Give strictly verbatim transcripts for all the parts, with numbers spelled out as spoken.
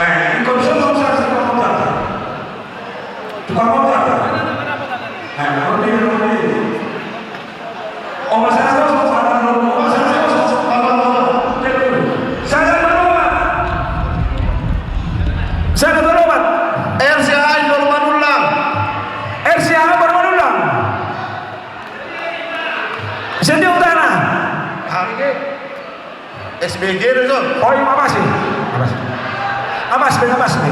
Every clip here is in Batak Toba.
Eh, ingkon so, so, so, so, so, so. Tukang kontrak. Eh, ngerti, ngerti. Sada Toru Opat. Sada Toru Opat. R C A Indonesia Manullang. R C A Indonesia Manullang. Sendiri utara. S B G do, Jon. Oh, iya, makasih. Makasih. Amas be, amas be.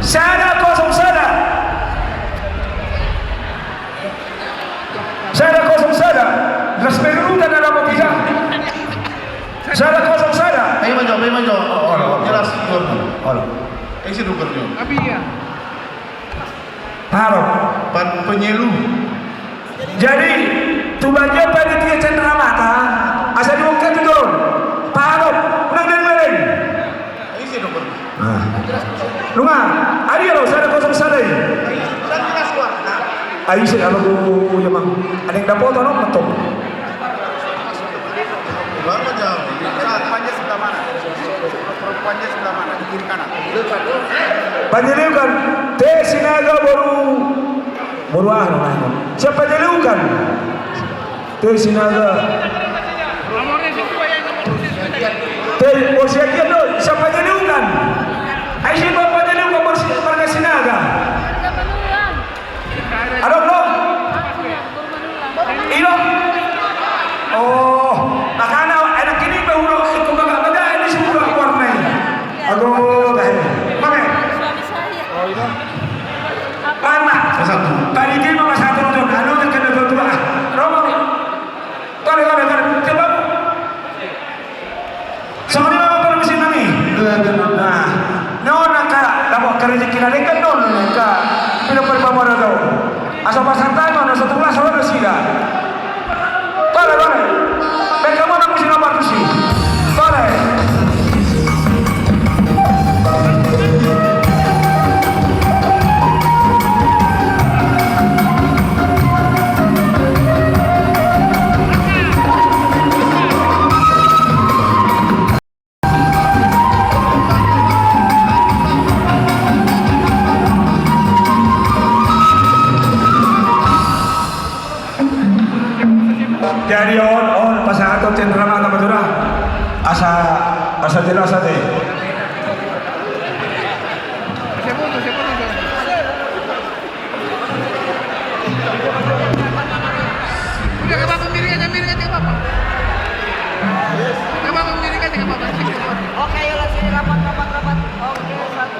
Sada kosong sada. Sada kosong sada. Las perurutan ada mau tidak? Sada kosong sada. Ayo maju, ayo maju. Oh, oh, oh. Jelas, Jon. Oh, oh. Isi duker, Jon. Tapi iya. Paham? Pan penyelu. Jadi, tu bagian panitia cenderamata, asa diungkap tu jolo. Paham? Nang den leleng. Isi do, Bang. Ah. Nunga, ari alo, sada kosong sada i. Ai, isi, alo, ku, ku, ya, Bang. Ada yang dapat, tolong, betul. Perempuannya sebelah mana? Perempuannya sebelah mana? Di kiri kanan. Panjeliukan, Te Sinaga boru, boru aha namanya? Siapa panjeliukan? Te Sinaga. Te, oh, siapa dia tu? Siapa panjeliukan? Ai, siapa panjeliukan boru Si-, marga Sinaga? Adong do? Ilo. Oh, makana enak ini be ulo ikut bagak-bagak ini semua warna ini. Aduh, tahe. Mame. Mana? Satu. Tadi dia mama satu tu. Anu, kan ada dua, dua. Romo. Tole, tole, tole. Coba. Songon i ma parmusik nami. Nah, non angka dapot angka rejeki na denggan non angka pinopol pamora do. Asa pasantai ma na satu gelas ro nasida. Tole, tole. Baen hamu na musik na parmusik. Tole. Jadi on, on pasahaton cendramata ma tu da. Asa, asa jelas ate. Udah, nggak apa-apa, miring aja, miring aja, nggak apa-apa. Nggak apa-apa, miring aja, nggak apa-apa. Oke, ayo, sini rapat, rapat, rapat. Oke, satu.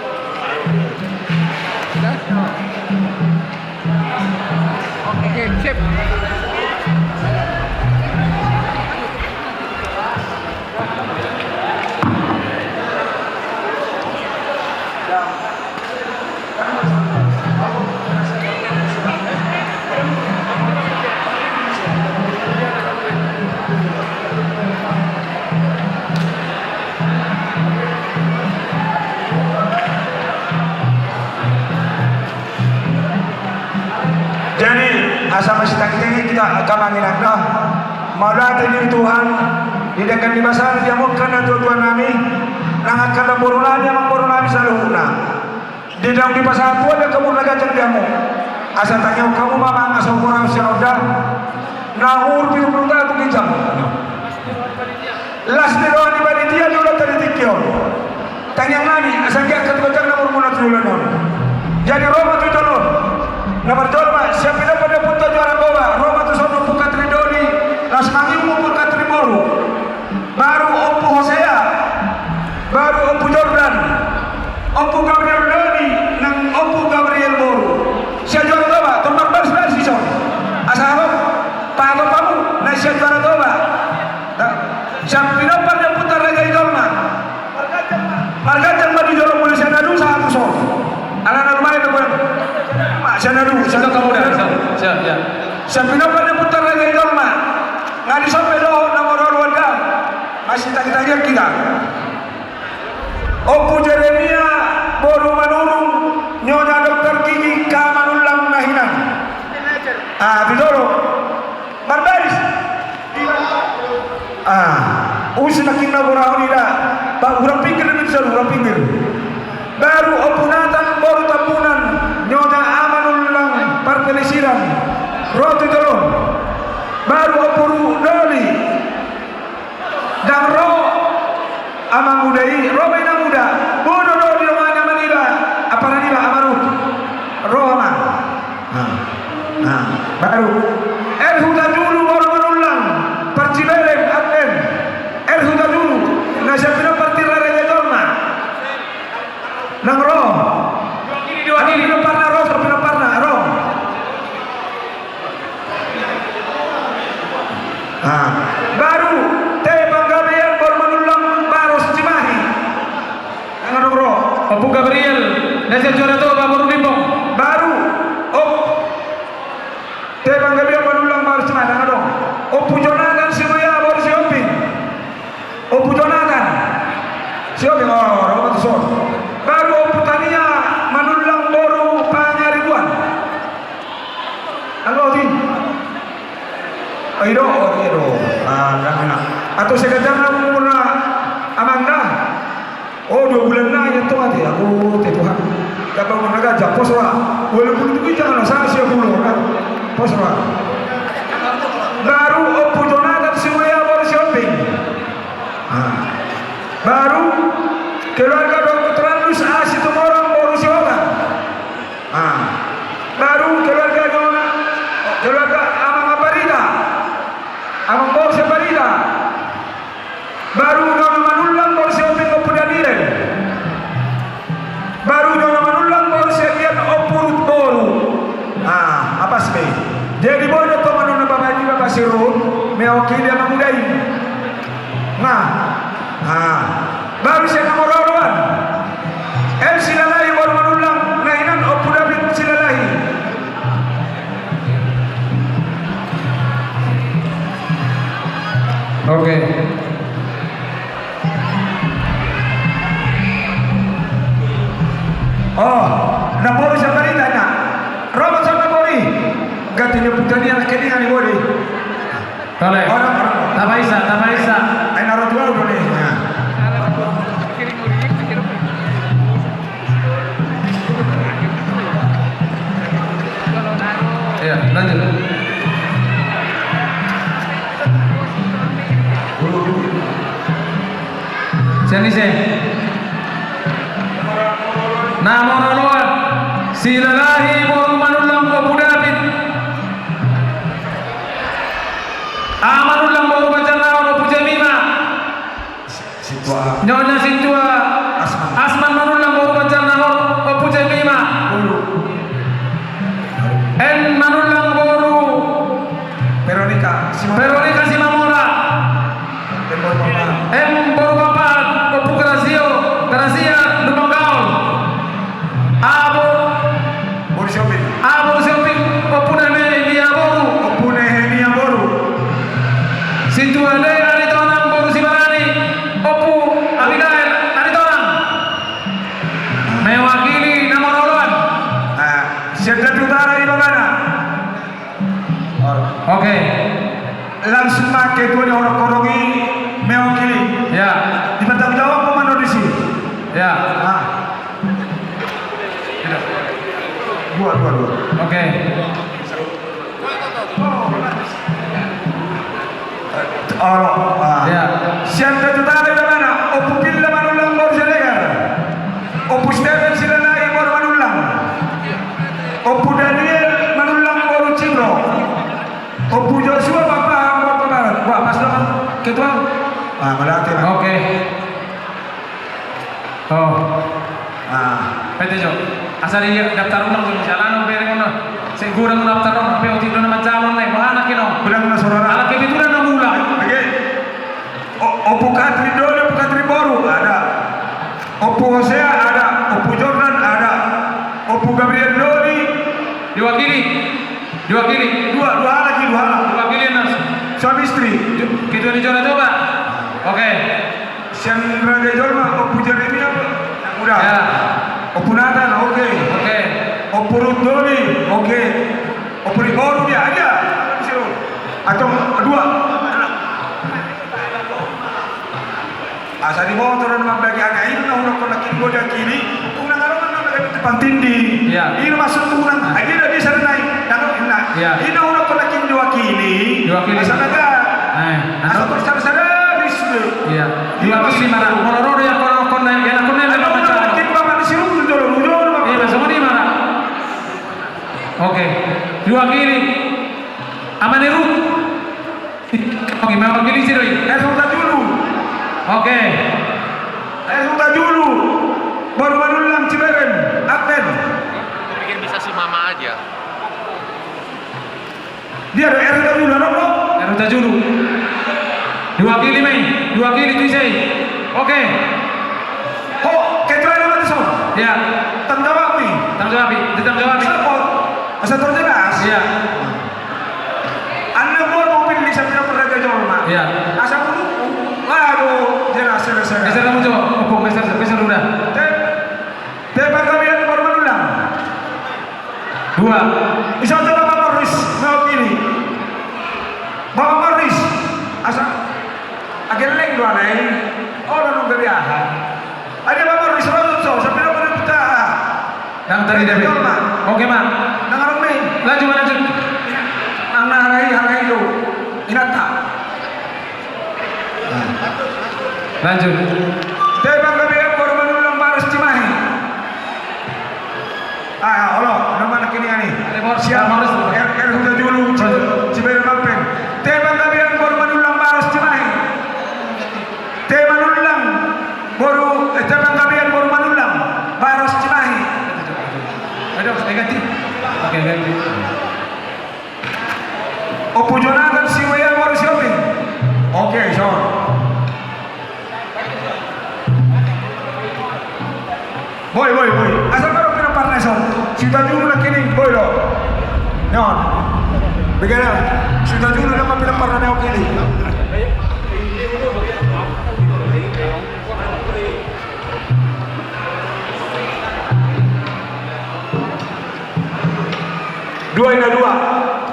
Udah? Oke, sip. Jadi, asa masitangihon hita angka amang inang da. Mauliate di Tuhan, di denggan ni basana diamotkan natuatuanami, nang angka namboru nami, amangboru nami saluhutna. Di naung dipasahat Tuhan di angka umur na ganjang di hamu. Asa tangihon hamu ma amang asa umur ahu sian on da. Na umur pitu pulu tolu ginjang. Las ni roha ni panitia di ulaonta di tingki on. Tangiang nami, asa anggiat angka tu ganjang na umurmuna tu joloan on. Jadi ro ma tu jolo on. Na parjolo ma, sian pinompar ni ompunta Juara Toba, ro ma tu son Ompu Katrin Dodi, laos mangihut Ompu Katrin boru. Baru Ompu Hosea, baru Ompu Jordan, Ompu Gabriel Dodi, nang Ompu Gabriel boru. Sian Juara Toba, tong marbaris-baris dison. Asa ho, pahatop hamu, na sian Juara Toba. Sian pinompar ni ompunta Raja Ijolma. Marganjang ma di jolo muli sian Nadu sahat tu son. Alana lumayan do bulan. Sian Nadu, sian Nadu. Siap, siap. Sian pinompar ni ompunta Raja Ijolma. Nga dison pe dohot na molo ro da. Masitangihon hita. Ompu Jeremia boru Manurung, nyonya Doktor Gigi ka Manullang na hinan. Ah, di jolo. Marbaris. Ah, usi nangkin na borahon i da. Ba hurang pinggir do i, hurang pinggir. Baru Ompu Natan boru Tambunan, nyonya Amanullang Parpelesiran. Ro tu jolo on. Baru Ompu Ru-, Doli. Ndang ro. Amang Uda i, ro ma Inang Uda. Boru do di dongan ni amang iba. Apa na niba, Ama Rut. Ro ma. Nah, nah, baru. Er Hutajulu boru Manullang, Parjibeleng, Adlen. Er Hutajulu, na sian pinompar ni Raja Ijolma. Nang ro. Dua kiri, dua kiri. Pinomparna ro, pinomparna ro. Ah, baru, Te Panggabean boru Manullang, Baros Cimahi. Nang adong ro. Ompu Gabriel, na sian Juara Toba boru Limbong. Baru, Om-, Te Panggabean Manullang, Baros Cimahi, nang adong. Ompu Jonatan Sibuya boru Sihombing. Ompu Jonatan. Sihombing, oh, ro ma tu son. Baru Ompu Tania Manullang boru Pangaribuan. Alo, Din. Ai do, oh, iya do. Ah, nang, nang. Atau sekedar na umur na amang na. Oh, dua bulan na, iya tu mati. Aku, te Tuhan. Dapat umur na ganjang, pos roha. Walaupun itu kita kan, saya siap dulu, kan. Pos roha. Baru Ompu Jonatan Sibuya boru Sihombing. Ah. Baru keluarga Doktor Andus Asi Tumorang boru Sihombing. Ah. Baru keluarga Nyonya, keluarga Amang Parida. Amang boru Sihombing Parida. Baru Nyonya Manullang boru Sihombing Ompu Daniel. Baru Nyonya Manullang boru Sihombing Ompu Rut boru. Ah, apa sih? Jadi boru do Manullang bapak ini bapak si Rut, mewakili Amang Uda i. Nah. Ah. Baru sian na molo-molo an. Em Silalahi boru Manullang, na hinan Ompu David Silalahi. Oke. Oh, na boru sian Barita na. Ro ma son na boru i. Ganti ni Ompu Tania na keningan i boru i. Tole. Tapaisa, tapaisa. Ai na ro tu ahu do ni. Iya, lanjut. Sian ise? Na molo oloan, Silalahi boru Manullang Ompu David. Aha Manullang boru Banjarnahor Ompu Jemima. Sintua. Nyonya sintua. Asman. Asman Manullang boru Banjarnahor Ompu Jemima. Boru. En Manullang boru. Veronica Simamora. Veronica Simamora. En boru Papa. En boru Papa Ompu Grasio, Grasia Lumban Gaol. Aha boru. Boru Sihombing. Aha boru Sihombing, Ompu Nehemia boru. Ompu Nehemia boru. Sintua Dea Aritonang boru Sibarani, Ompu Abigail Aritonang. Mewakili na molo oloan. Ah, sian Datu Utara ibana. Oke. Langsung ma ketua ni horong-horong i mewakili. Ya. Dipertanggungjawab apa mana di sini? Ya. Ah. Dua, dua, dua. Oke. Olo, ah. Ya. Sian Datu Utara ibana, Ompu Pilla Manullang boru Siregar. Ompu Stephen Silalahi boru Manullang. Ompu Daniel Manullang boru Cibro. Ompu Joshua Papa boru Pabarat. Wah, pas dong, ketua. Ah, mauliate, Pak. Oke. Oh. Ah. Pete jo. Asa di daftar ulang tu, misalnya, no, bereng, no. Sai godang daftar, no, pe otik do na mancalon, ne, boha na, kino. Godang na saudara. Ala kebetulan na mula. Oke. O-, Ompu Katrin Doli, Ompu Katrin boru, ada. Ompu Hosea, ada. Ompu Jordan, ada. Ompu Gabriel Doli. Diwakili. Diwakili. Dua, dua halak, dua halak. Diwakili, Nas. Suami istri. Ketua ni Jona Toba. Oke. Sian Raja Jolma, Ompu Jeremia, udah. Ya. Ompu Nathan, oke. Oke. Ompu Rut Doli, oke. Ompu Riboru dia, dia. Atau dua. Asa diboto do na mambagi, ina na hudok nangkin, boru diakili. Unang adong na mambagi tu pantindi. Iya. Ina maksud tu unang. Ai dia bisa nai. Dano ina. Iya. Ina hudok nangkin diwakili. Diwakili. Asa naga. Eh, asa anu. Terus sada-sada bis. Iya. Diwakili mara. Molo ro ya, kono, kono, ya, kono, ya, kono, kono. Ina songon i mara. Oke. Diwakili. Ama ni Rut. Oke, mewakili si Roy. Eh, Huta Julu. Oke. Eh, Huta Julu. Boru Manullang Ciberem. Admin. Pikir bisa si mama aja. Dia ada R Huta Julu, ada apa? R Huta Julu. Diwakili, Mei. Diwakili tu ise i. Oke. Ho, ketua nama tu so. Ya. Tanggung jawab ni. Tanggung jawab ni. Ditanggung jawab ni. Siapa? Asa terjelas. Ya. Anna gua mobil di samping Raja Jolma. Iya. Asa bulu, waduh, jelas, jelas, jelas. Geser kamu, coba. Opung, geser, geser udah. Te, te panggabean boru Manullang. Dua. Ise tu Bapak Morris, mewakili. Bapak Morris, asa, agelleng dua nai. Oh, lalu gari aha. Ada Bapak Morris, lalu so, sampai dapat kita. Nang tadi, David. Oke, Mak. Nang arung ni. Lanjut, lanjut. Nang na harai, harai tu. Inanta. Lanjut. Te panggabean boru Manullang Baros Cimahi. Ah, olo, nama anak ini ani. Siap. Baros. R, R Huta Julu, Cibe-, Ciberem Mampeng. Te panggabean boru Manullang Baros Cimahi. Te Manullang boru, eh, te panggabean boru Manullang, Baros Cimahi. Aduh, ganti. Oke, ganti. Ompu Jonathan Siwea boru Sihombing. Oke, son. Boi, boi, boi. Asal baru pina parna son. Si Huta Julu na kini, boi lo. Nyon. Begana. Si Huta Julu nama pina parna na kini. Dua, ina dua.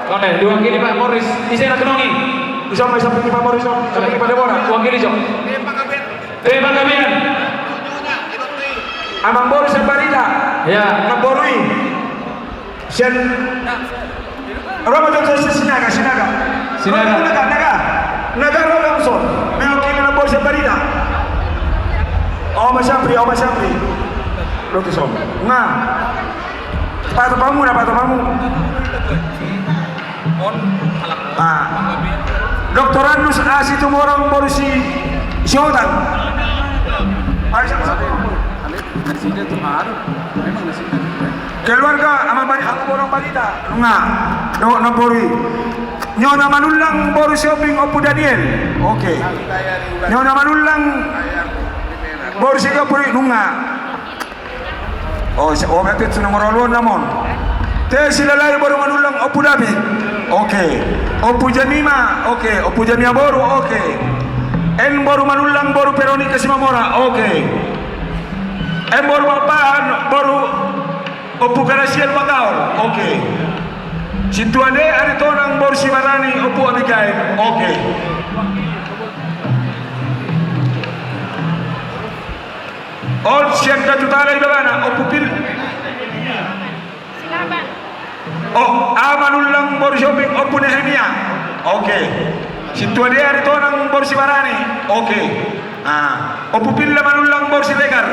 Oke, diwakili Pak Morris. Ise na kenongi? Bisa mai samping Pak Morris, no? Samping Pak Debora. Wakili, jo. Te panggabean. Amang boru Sabarita. Ya. Amang boru i. Sian. Ro ma jo, jo, Sinaga, Sinaga. Sinaga. Ro ma jo, Naga, Naga. Naga ro ma jo. Mewakili amang boru Sabarita. Oma Syamri, Oma Syamri. Lotus om. Nga. Pato pamu na, pato pamu. Ah. Doktorandus A Situmorang boru si Siotan. Ayo sama-sama. Keluarga Ama Bari, Ama Borong Barita. Nga. Dohot na boru i. Nyona Manullang boru Sihombing Ompu Daniel. Oke. Nyona Manullang boru Sihombing Ompu Daniel. Nunga. Oh, si-, oh, berarti sudah nomor dua nama on. Te Silalahi boru Manullang Ompu David. Oke. Ompu Jemima. Oke. Ompu Jemima boru. Oke. En boru Manullang boru Veronika Simamora. Oke. En boru Pakpahan boru Ompu Gracia Lumagaol. Oke. Sintua D Aritonang boru Sibarani Ompu Abigail. Oke. On sian Datu Tala ibana Ompu Pil. Oh, A Manullang boru Sihombing Ompu Nehemia. Oke. Sintua D Aritonang boru Sibarani. Oke. Ah, Ompu Pilla Manullang boru Siregar.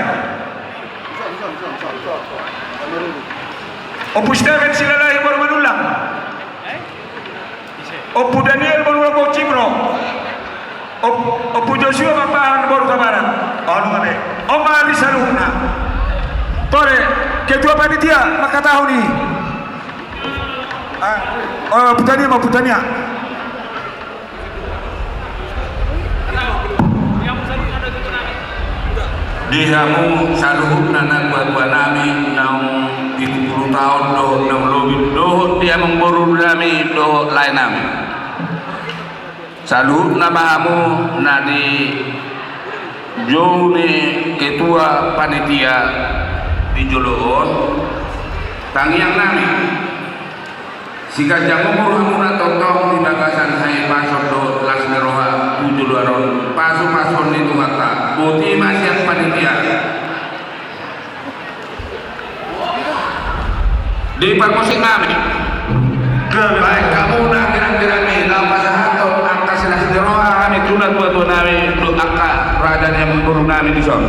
Ompu Stephen Silalahi boru Manullang. Ompu Daniel boru Lombok Cibro. Om-, Ompu Joshua Pakpahan boru Tabanan. Anu ngabe. Om ari saluhutna. Tore, ketua panitia mangkatahon i. Ah, oh, Ompu Tania ma, Ompu Tania. Di hamu saluhutna natuatua nami naung pitu pulu taon dohot naung lobi, dohot di amangboru nami dohot lae nami. Saluhutna ma hamu na di jou ni ketua panitia di jolo on, tangiang nami. Siganjang umur hamuna tongtong di bagasan hahipason dohot las ni roha tu joloan on, pasupasuon ni Tuhanta. Boti ma sian panitia. Di parmusik nami. Baen hamuna girang-girang i laho pasahathon angka silas ni roha nami tu natuatua nami dohot angka raja ni amangboru nami dison.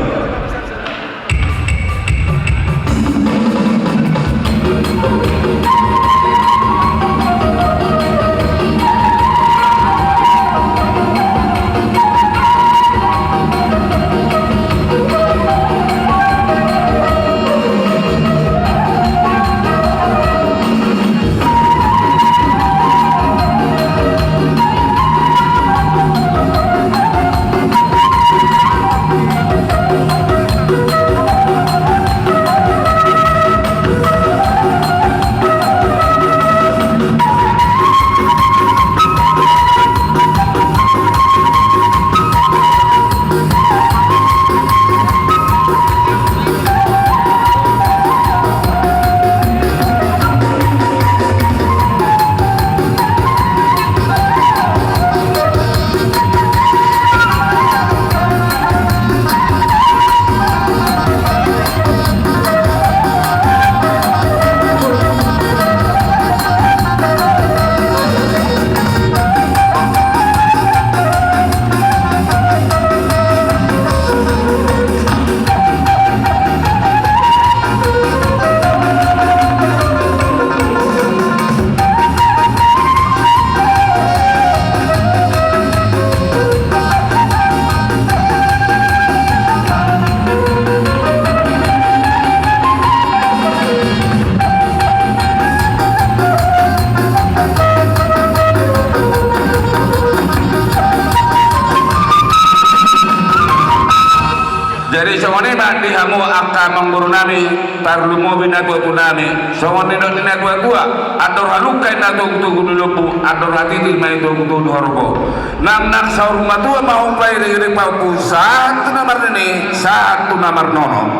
Jadi songon i ma di hamu angka amangboru nami, tarlumobi natuatua nami, songon nidok ni natuatua, andor halumpang ma i na togutogu ni lombu, andor hatiti ma i togutogu ni horbo. Nang, nang saur matua ma humbairing-iring pahompu, sahat tu na marnini, sahat tu na marnono.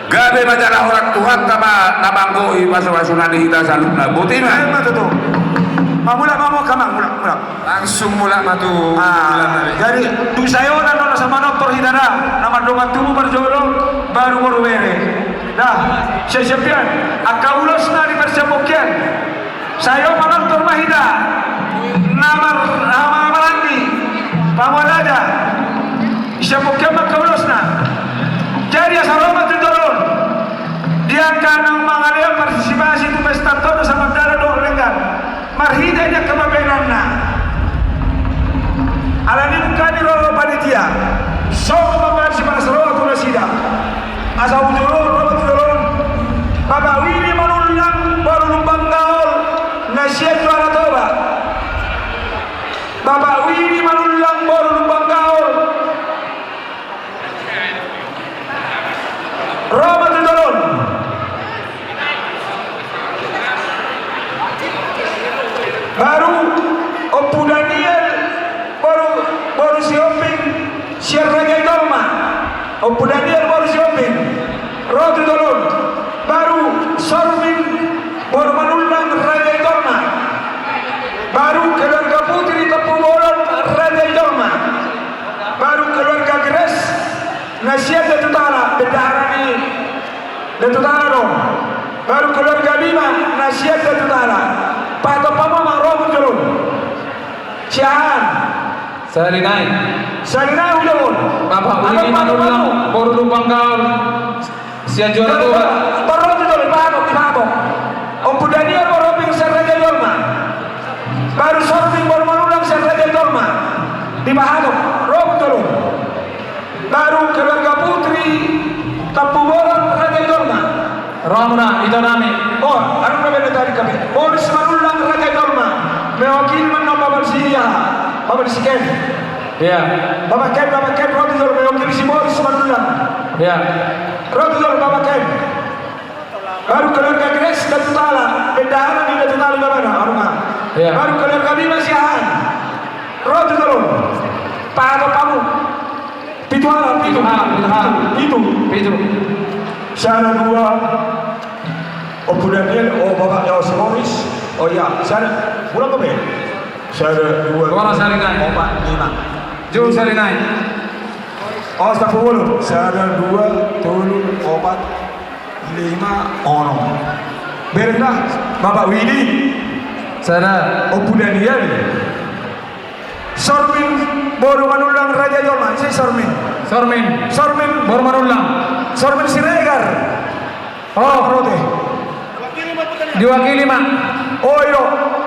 Gabe ma jala horas, Tuhanta ma na manggohi pasupasuna di hita saluhutna. Boti ma. Ima tutu. Mamulak ma hamu, amang, mulak, mulak. Langsung mulak ma tu. Ah, jadi dung sae on, annon na so manortor hita da, na mardongan tubu parjolo, baru boru bere. Da, siap-siap pian. Angka ulosna di parsiapon kian. Sae on manortor ma hita. Na mar-, na maranggi. Pamuaraja. Siapon kian ma angka ulosna. Jadi asa ro ma tu jolo on di angka naung mangalehon partisipasi tu pesta Tondo Samandala dohot Lenggan marhite di angka pambahenanna. Alani i mungkin ro panitia songon mambahen sipalas roha tu nasida. Asa tu jolo on, ro ma tu jolo on Bapak Willy Manullang boru Lumban Gaol na sian Juara Toba. Bapak Willy Manullang boru Lumban Gaol. Ro ma tu jolo on. Baru Ompu Daniel boru, boru Sihombing sian Raja Jolma. Ompu Daniel boru Sihombing, ro tu jolo on. Baru Sormin boru Manullang Raja Jolma. Baru keluarga Putri Tampubolon Raja Jolma. Baru keluarga Gres na sian Datu Tala, bendahara ni Datu Tala do. Baru keluarga Bima na sian Datu Tala. Pahatop hamu ma, ro tu jolo on. Sian Sarinai. Sarinai tu jolo on. Bapak Willy Manullang boru Lumban Gaol. Sian Juara Toba. Ro tu jolo on, pahatop, pahatop. Ompu Daniel boru Sihombing sian Raja Jolma. Baru Sormin boru Manullang sian Raja Jolma. Dipahatop, ro tu jolo on. Baru keluarga Putri Tampubolon Raja Jolma. Ro ma, ito nami. Oh, anu na beda tadi kami. Boris Manullang Raja Jolma. Mewakili ma annon Bapak Sia. Bapak Sia Ken. Iya. Bapak Ken, Bapak Ken, ro tu jolo on, mewakili si Boris Manullang. Iya. Ro tu jolo on, Bapak Ken. Baru keluarga Gres Datu Tala, bendahara ni Datu Tala, Bapak na, anu ma. Iya. Baru keluarga Bima sian. Ro tu jolo on. Pahatop hamu. Pitu halak, pitu. Pitu halak, pitu halak. Pitu. Pitu. Sada, dua. Ompu Daniel, oh, Bapak, ya, si Boris. Oh iya, sada. Ulang ke be? Sada, dua, opat, lima. Jung Sarinai. Oh, Tampubolon. Sada, dua, tolu, opat, lima, onom. Bereng da, Bapak Willy. Sada. Ompu Daniel. Sormin boru Manullang Raja Jolma, ise Sormin? Sormin. Sormin. Boru Manullang. Sormin Siregar. Oh. Rote. Diwakili ma. Oh, io.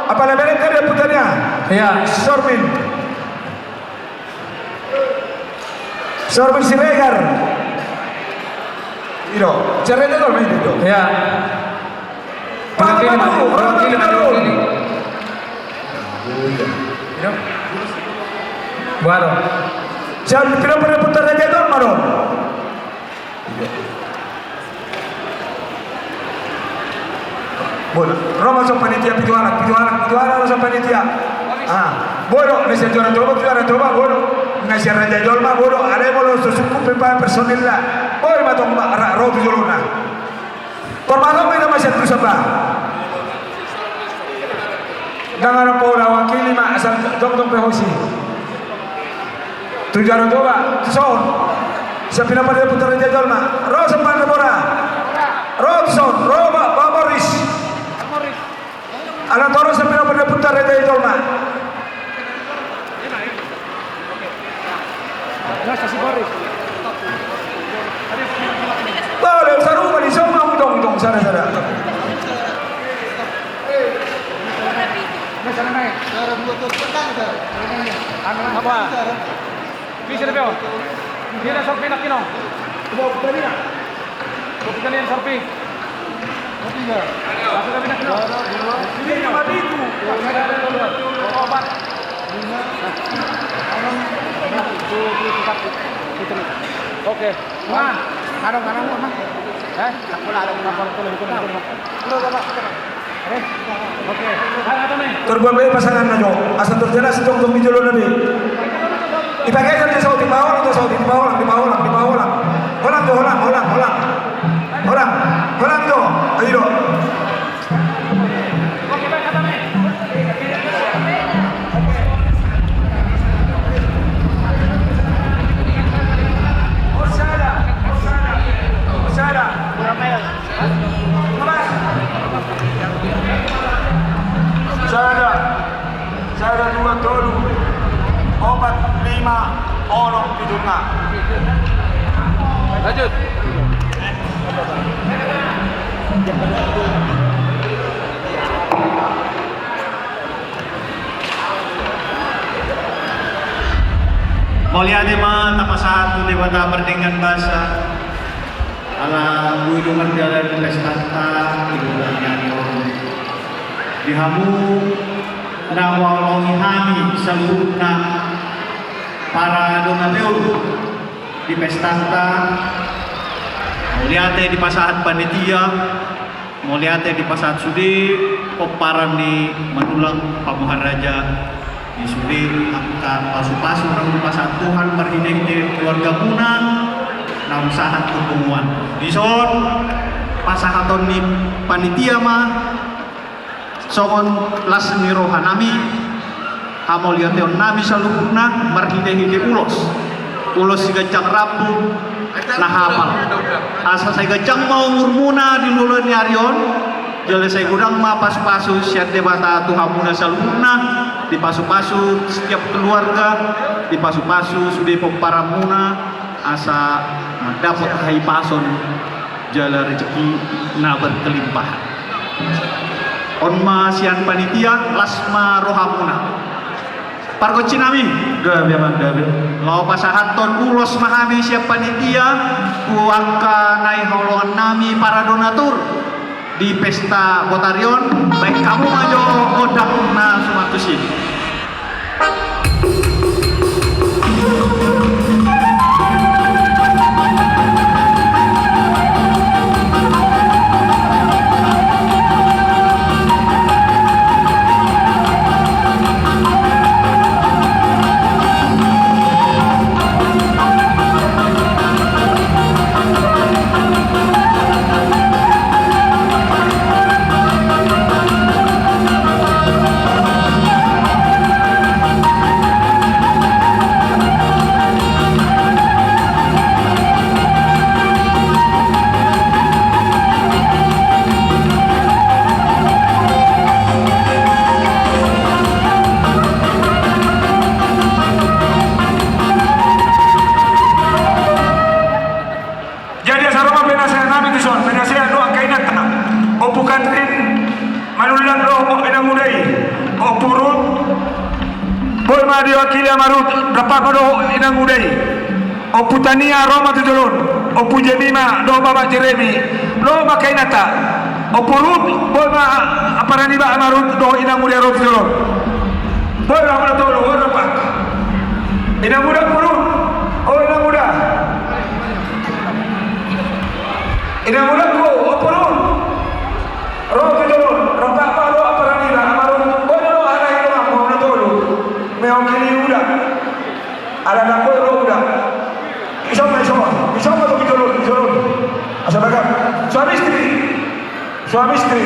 Apala bereng kan dia putarnya? Iya. Sormin. Sormin Siregar. Io. Cerita dong itu. Iya. Pak, Pak, Pak, Pak, Pak, Pak. Baru. Sian pira-pira putar aja dong, baru. Bodo, ro ma songon panitia, pitu halak, pitu halak, pitu halak ro songon panitia. Ah, bodo, na sian Juara Toba, Juara Toba, bodo. Na sian Raja Jolma, bodo. Alai molo so sungkun pe personilna, bodo ma tong, ro tu jolona. Tor ma tong ma hita ma sian tu samba. Ndang adong pola, wakili ma, asal jongjong pe hosi. Tu Juara Toba, tu son. Sian pinompar ni putar Raja Jolma. Ro sian Panabora. Ro tu son, ro ba, ba Boris. Ala toro sian pinompar ni putar Raja Jolma. Boleh, sarupa di son, untung, untung, sada, sada. Apa? Bisa lebih, oh. Dia ada sorpi nak kino. Bukan yang sorpi. Masuk tapi nak kino. Ini cuma itu. Opat. Oke. Mana? Ada mana, Mas? Eh? Aku lah ada mana. Aku lah ada mana. Tor boan be pasanganna jo, asa tor jelas jongjong di jolona be. Dipakean jo saut, dipaholang jo saut, dipaholang, dipaholang, dipaholang. Holang jo, holang, holang, holang. Holang, holang jo. Ayo. Sada, sada, sada. Sada, sada, dua, tolu, opat, lima, onom, pitu, lima. Lanjut. Mauliate ma tapasahat tu Debata pardenggan basa. Ala boi do mardalan pestanta di bulan ni on. Di hamu na huhaholongi hami saluhutna para donatur di pestanta. Mauliate dipasahat panitia, mauliate dipasahat sude pomparan ni Manullang Pamuharraja. Di sude angka pasupasu naung dipasahat Tuhan marhitehite keluargamuna naung sahat tu punguan. Dison pasahaton ni panitia ma songon las ni rohanami, hamauliateonnami saluhutna marhitehite ulos. Ulos siganjang rambu na hapal. Asa sai ganjang ma umurmuna di ulaon ni ari on, jala sai godang ma pasupasu sian Debata tu hamuna saluhutna, dipasupasu setiap keluarga, dipasupasu sude pomparanmuna, asa mandapot hahipason jala rezeki na berkelimpahan. On ma sian panitia, las ma rohamuna. Pargonsinami. Gabe, amang, gabe. Laho pasahathon ulos ma hami sian panitia tu angka na hinaholongannami para donatur di pesta botari on, baen hamu ma jo gondang na suman tusi. Jadi asa ro ma pinasahat nami tuson, pinasahat do angka inanta. Ompu Katrin Manullang dohot inanguda i, Ompu Rut, boi ma diwakili ama Rut, rap ma dohot inanguda i. Ompu Tania ro ma tu jolo on, Ompu Jemima dohot bapak Jeremi, ro ma angka inanta. Ompu Rut, boi ma ampara niba ama Rut dohot inanguda i ro tu jolo on. Boi ma, hamuna tolu, boi rap. Inanguda, Ompu Rut, o inanguda. Inanguda, Ompu Rut, ro tu jolo on, rap ma dohot ampara niba ama Rut, boi do, ala i do, hamuna tolu. Mewakili uda. Ala ndang boi ro uda. Ison ma, ison ma, ison ma tu jolo on, tu jolo on. Asa bagak. Suami istri. Suami istri.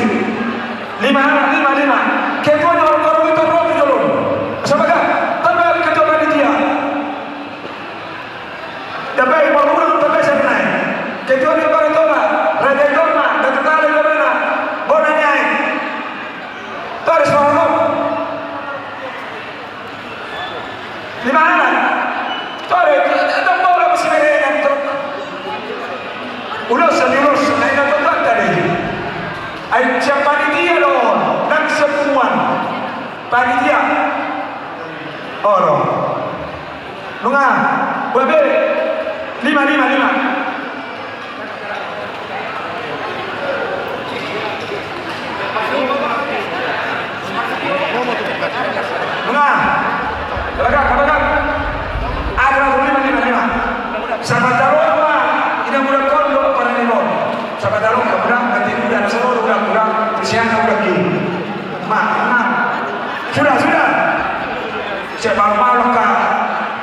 Lima anak, lima, lima. Ketua ni horong-horong i ro tu jolo on. Asa bagak. Tamba ketua panitia. Tamba i, baru ulang tamba i, siapa nai? Ketua ni para tola. Raja i jolma, Datu Tala i jolmana. Bona ni aek. Taris horong. Di mana? Tore, tong bola masiberengan, tong. Ulos, ulos, na inna tong tadi. Ai sian panitia do, nang sian punguan. Panitia. Olo. Nunga, bebe. Lima, lima, lima. Nunga, bagak, bagak. Ada lima, lima, lima. Sapat taruh apa? Inanguda on do, ampara niba on. Sapat taruh, uda, nanti uda, nasa uda, uda, uda, uda, Ma, ma. Sudah, sudah. Siap malu-malu ka.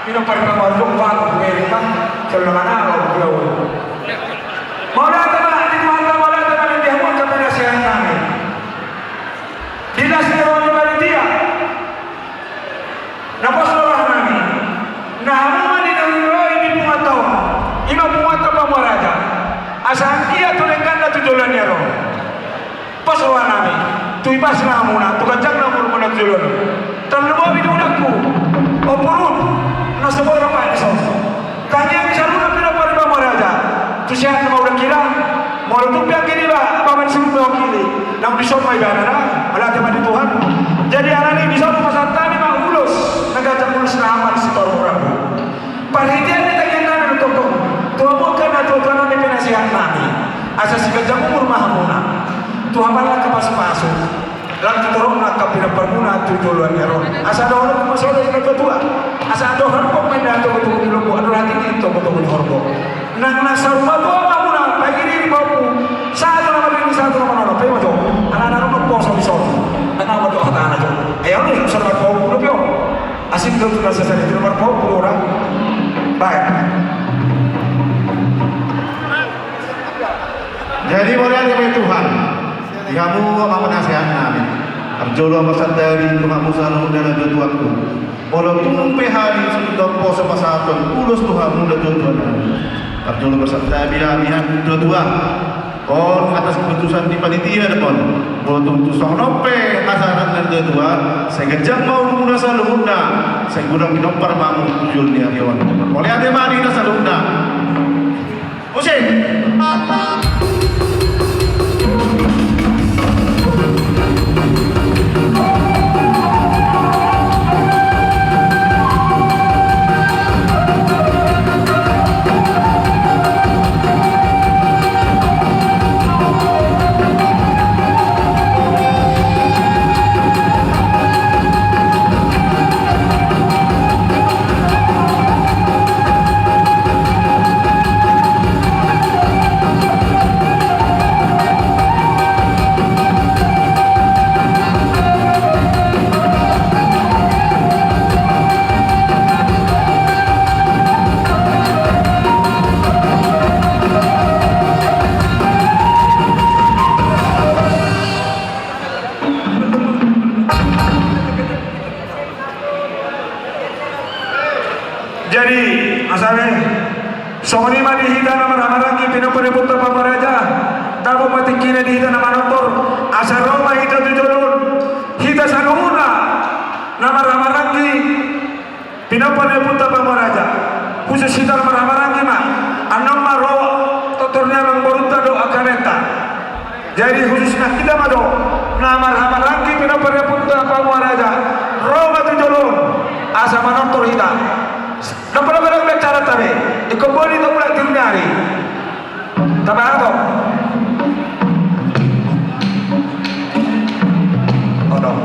Minum pari pambaru dong, baru gue, Bang. Kalau mana lo, gue. Mauliate ma di Tuhanta, mauliate ma di hamu angka pinasahat nami. Di las ni roha ni panitia. Na pos roha nami. Na hamu ma ninna roha i di punguanta on. I ma punguanta Pamuaraja. Asa anggiat tu dengganna tu joloan ni ari on. Pos roha nami, tu ipasna hamuna, tu ganjangna umurmuna tu joloan on. Tarlumobi di udangku, Ompu Rut, na so boi rap dison. Tangiang ni saluhutna pinompar ni Pamuaraja. Lam tu torop na angka pinamparmuna tu joloan ni ari on. Asa dohonon ma songon i tu na tua-tua. Asa dohonon ma inna togu-togu ni lombu, andor hatiha togu-togu ni horbo. Nang na saur matua ma muna, pairing-iring pahompu. Sahat tu na marnini, sahat tu na marnono, pe ma jo. Ala na ro poso di son. Nang na ma jo hatana jo. Ai on i, saur matua muna pe on. Asing do tu na sasari tu na marpahompu do orang. Baik. Jadi, mauliate ma di Tuhan. Di hamu amang penasehatnami. Parjolo marsantabi tu hamu saluhutna natuatuangku. Molo tung pe hami suda poso pasahathon ulos tu hamu natuatuanami. Parjolo marsantabi hami, hami tuatua. On atas keputusan ni panitia do on. Molo tung tu songon on pe hasahatan ni natuatua, sai ganjang ma umurmuna saluhutna, sai godang pinompar ma hamu tu joloan ni ari on. Mauliate ma di hita saluhutna. Musik. Jadi, asa be, songon i ma di hita na marhahamaranggi, pinompar ni ompunta Panguraja, tabo ma tingkina di hita na manortor, asa ro ma hita tu jolo on, hita saluhutna na marhahamaranggi, pinompar ni ompunta Panguraja, khusus hita na marhahamaranggi ma, annon ma ro tortor ni amangborunta dohot angka amanta. Jadi khususna hita ma do na marhahamaranggi, pinompar ni ompunta Panguraja, ro ma tu jolo on asa manortor hita. Ndang pola godang be acaranta be, ingkon boi do mulak tiur ni ari. Tabahen do. Odong.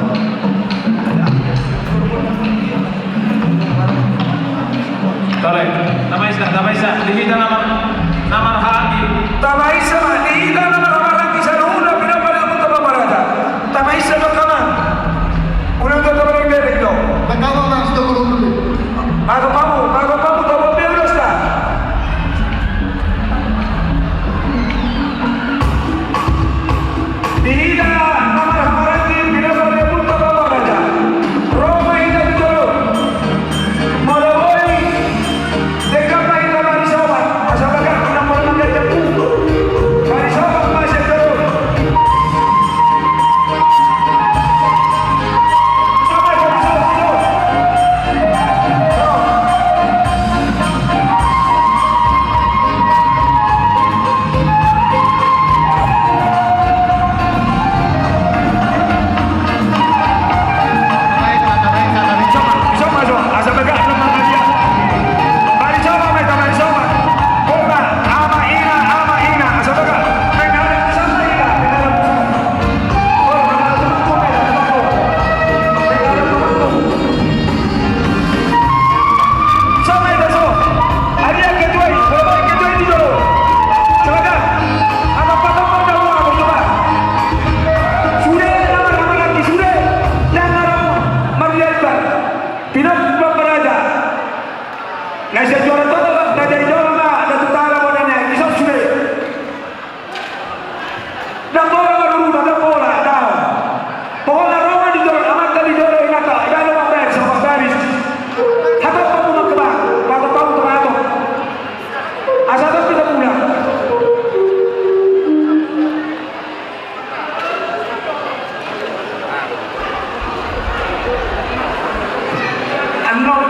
Tole, tamaisa, tamaisa, di hita na mar-, na marhahamaranggi. Tamaisa ma, di hita na marhahamaranggi saluhutna, pinompar ni ompunta Panguraja. Tamaisa ma, amang. Unang tong tabalebelek do. Nangkawa, Mas, tong dulu. Pago pamu, pago pamu, tabo be ulos ta. Di hita na marhahamaranggi, pinompar ni ompunta Panguraja. Ro ma hita tu jolo on. Molo boi, denggan ma hita marisoman. Asa bagak, unang molo mangganjang punggung. Marisoman ma sian jolo on. Pinompar ni Panguraja. Na sian juara tolu, raja ni jolo ma, na tu tala bona na, i son sude. Ndang pola maruruna, ndang pola, ndang. Pokokna ro ma di jolo, amanta di jolo, inanta, i baen ma baris, sama baris. Hatop ma muna kebang, pago pamu tu hatop. Asa hatop hita mulak. Annon.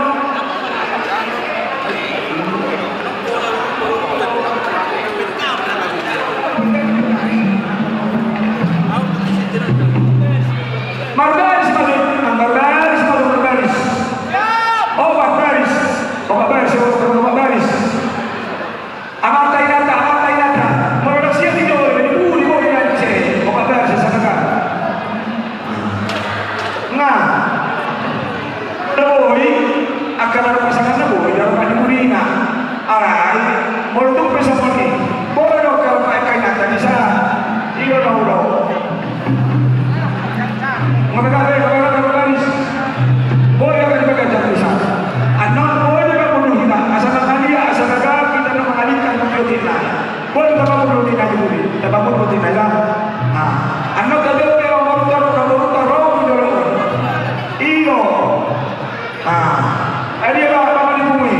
Jadi apa, apa di bumi?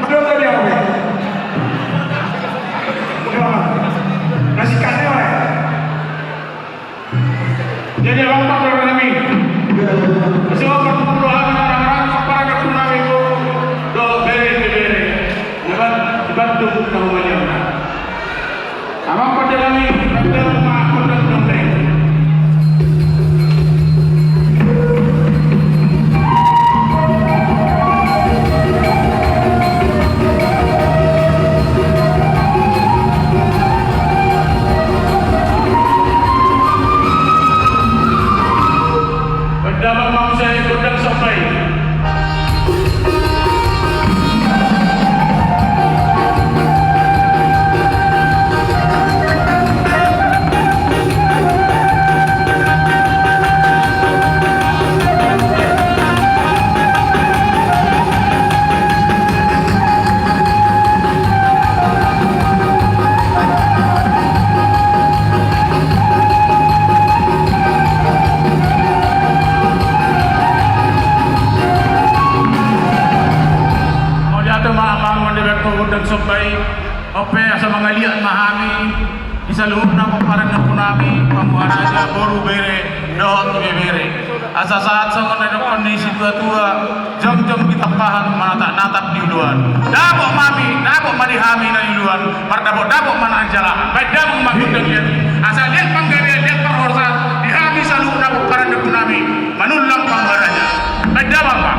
Belum tadi apa? Udah, Bang. Nasi kasih, Bang. Jadi abang, Pak, berapa kami? Sebab berpuluh hari orang-orang, para ketua nami, Bu. Dohot bere, bere. Dapat dibantu, kita mau balik. Amang pande nami, pande ma gondang na umbahen. Gondang ma muse, gondang somba i. Mauliate ma amang, mauliate ma gondang somba i. On pe asa mangaliat ma hami di saluhutna pomparan ni ompu nami, pamuharaja, boru, bere dohot ibebere. Asa sahat songon na nidokkon ni situatua, jongjong pitampahan, manataknatap di uluan. Dapot ma hami, dapot ma di hami na niuluan, mardapotdapot ma na nijalahan. Baen damang ma gondang liat i. Asa liat panggabean, liat parhorasan di hami saluhutna pomparan ni ompu nami, Manullang pamuharaja. Baen damang ma.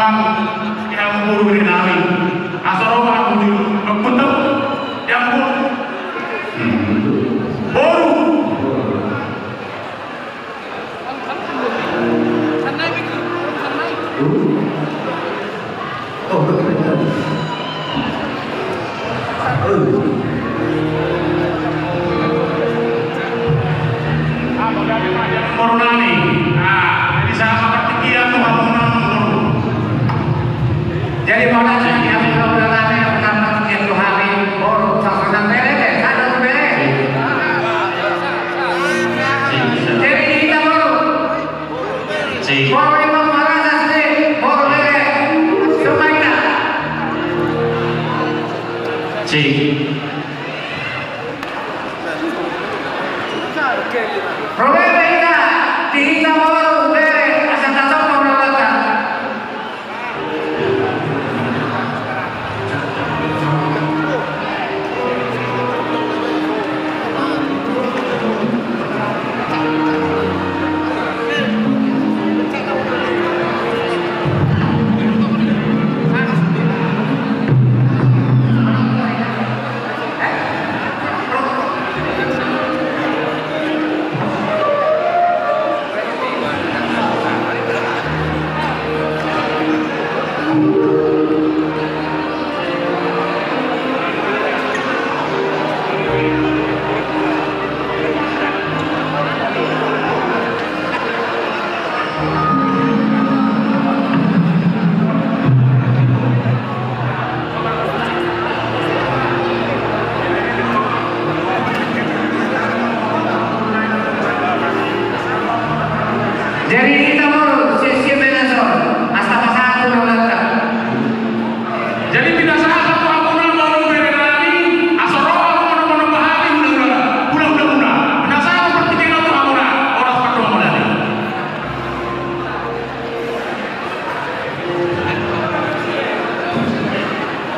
Ia boru bere nami. Asa ro ma hamu di, boru. Boru nami. Nah, jadi sama partingkian tu hamu nang boru. Jadi boru nami, hamu boru nami, hamu nang partingkian tu hami, boru, sasana bere, sada tu bere. Jadi hita boru. Cik. Boru Imam Marasas ni, boru bere. Semuanya. Cik. Ro bere hita, di hita boru bere, asa tatap pemberontakan. Jadi hita boru, siap-siap bere na son, asa pasahat tu dongan ta. Jadi pinasahat tu hamuna boru bere nami, asa ro hamu manopa-nopa hami hula-hula, hula-hula muna. Pinasahat partingkian tu hamuna, horas ma tu hamuna.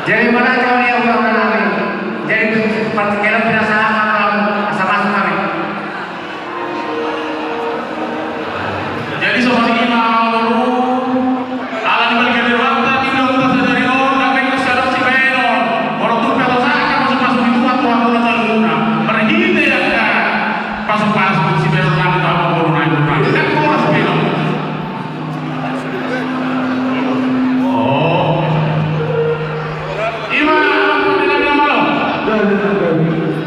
Jadi mana jauh ni, hula-hula nami. Jadi partingkian pinasahat ma tu hamu, asa masuk hami. Jadi songon i ma boru, ala ni balga ni rohanta, di ulaonta sadari on, na baen sian sibaenon, molo tung pe ro sangkap masuk-masuk i, tuat roha muna saluhutna. Marhite angka pasu-pasu sibaenon nami tu hamu boru nami, boru nami. Kan boru sibaenon. Oh. I ma, ala ni balga ni rohanta.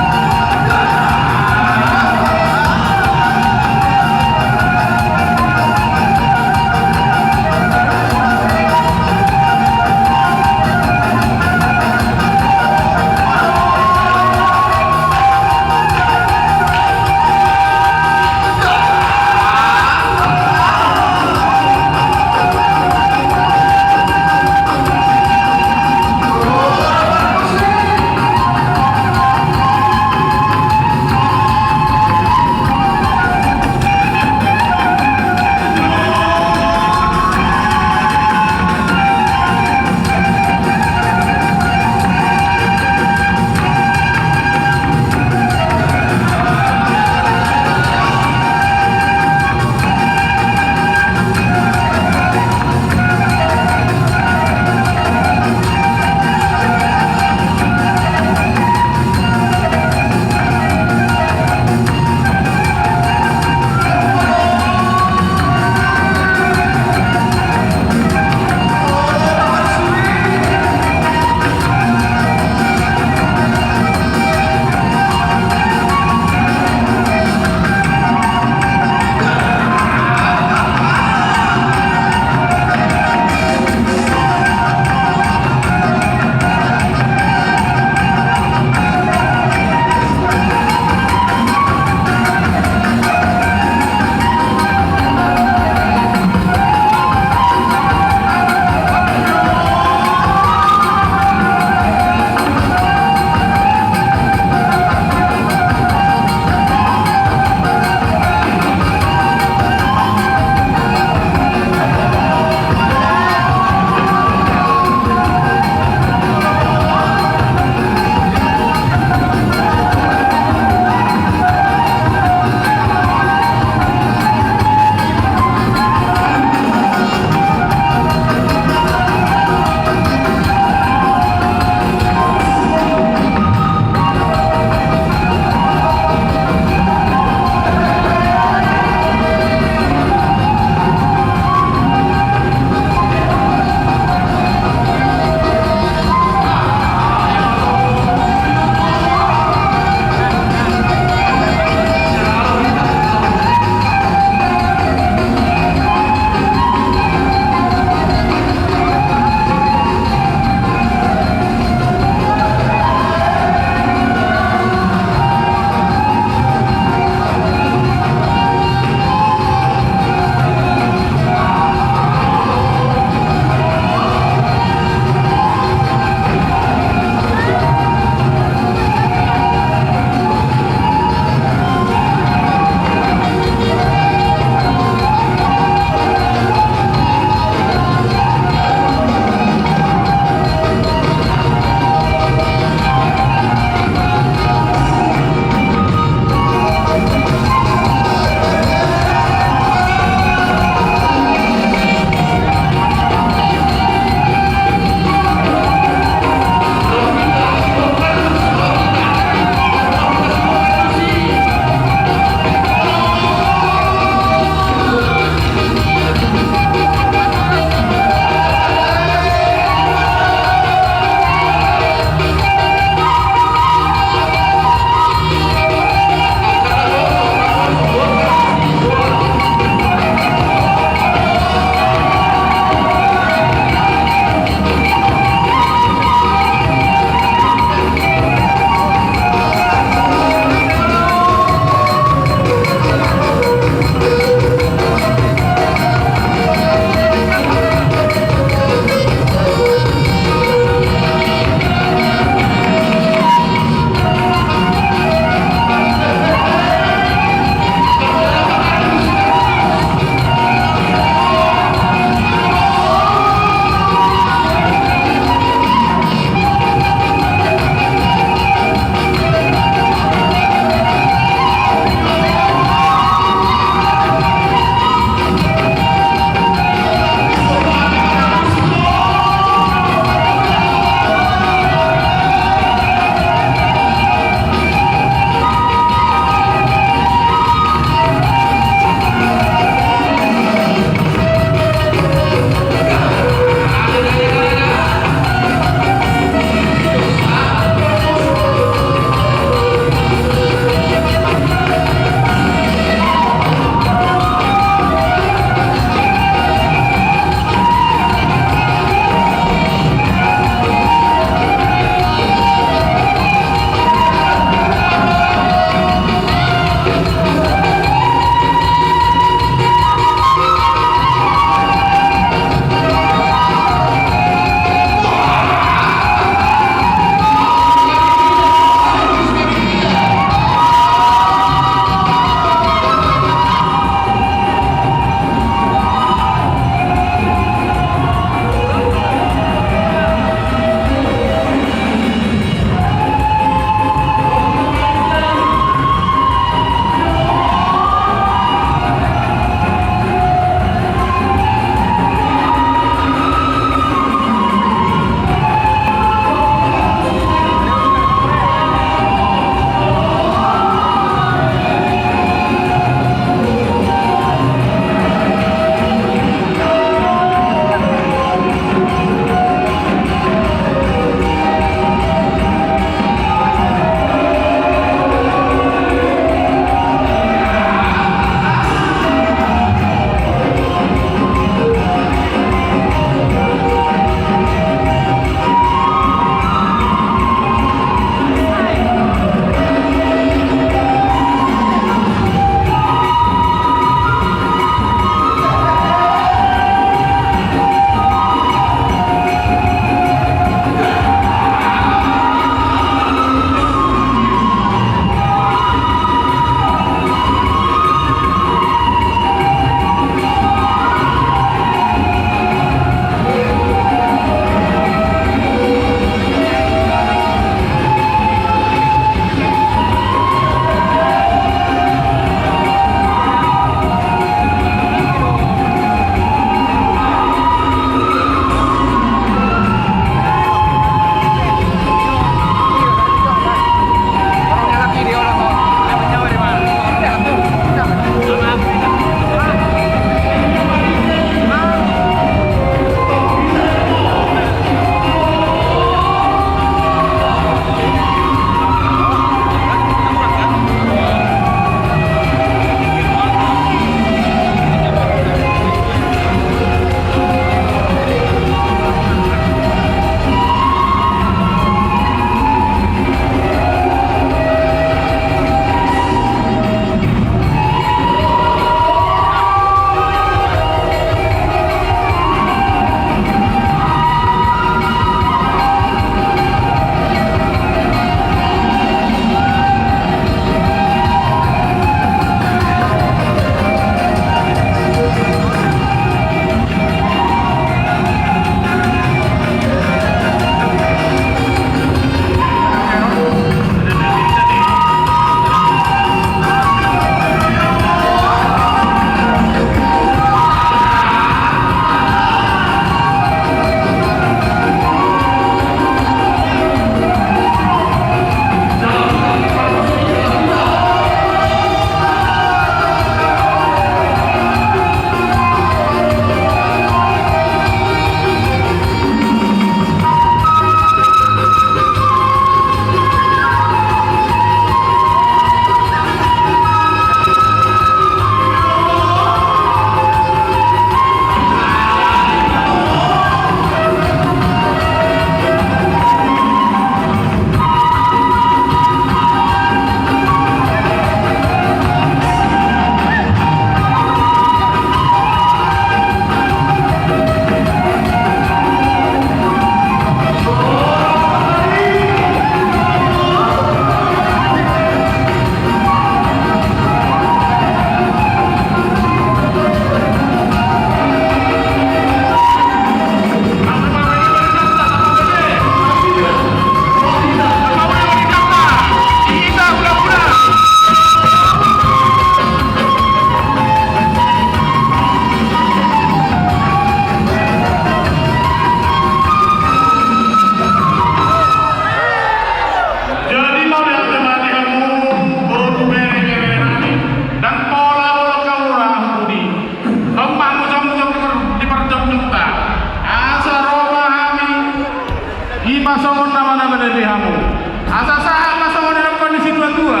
Asa sahat ma songon na nidok ni situatua,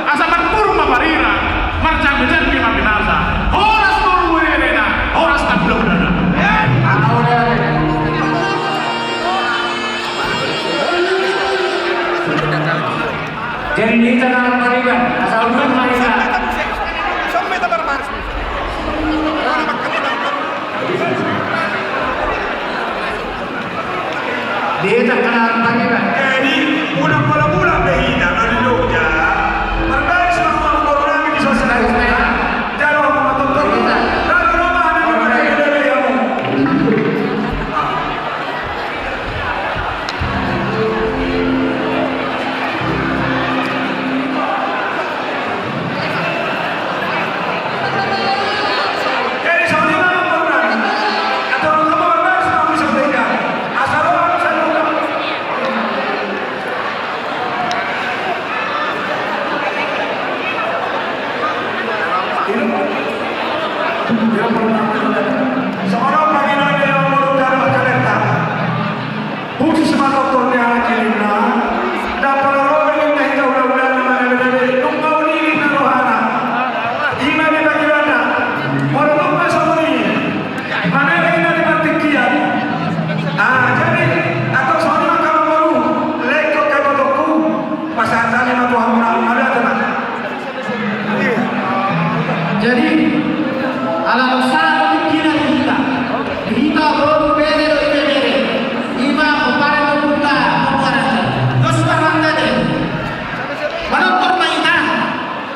asa marpurung ma parira, marjamijami ma pinasa. Horas boru ni berena, horas na pula berena. Jadi di tengah pariban, asa ulang ma hita. Di tengah pariban. Jadi, unang mula-mula be hita, na di Jogja. Marbaris ma hamu amang boru nami di sosmed. Jalo ma tonton. Jalo ma hamu. Hushus ma tonton ni anak i ninna, ndang pola ro be ninna hita hula-hulana manang na gabe, nunga ulili ninna rohana. I ma di pangidoanna, molo nunga songon i, manang ninna di partingkian. Ah, jadi, atau songon i ma angka amang boru, lengkon kami potongku, pasahat hami ma tu hamuna, mauliate ma. Jadi, ala dosa tingkina di hita. Di hita boru bere do ibebere. I ma pomparan ni ompunta, pomparan. Dos ma rohanta de. Manortor ma hita.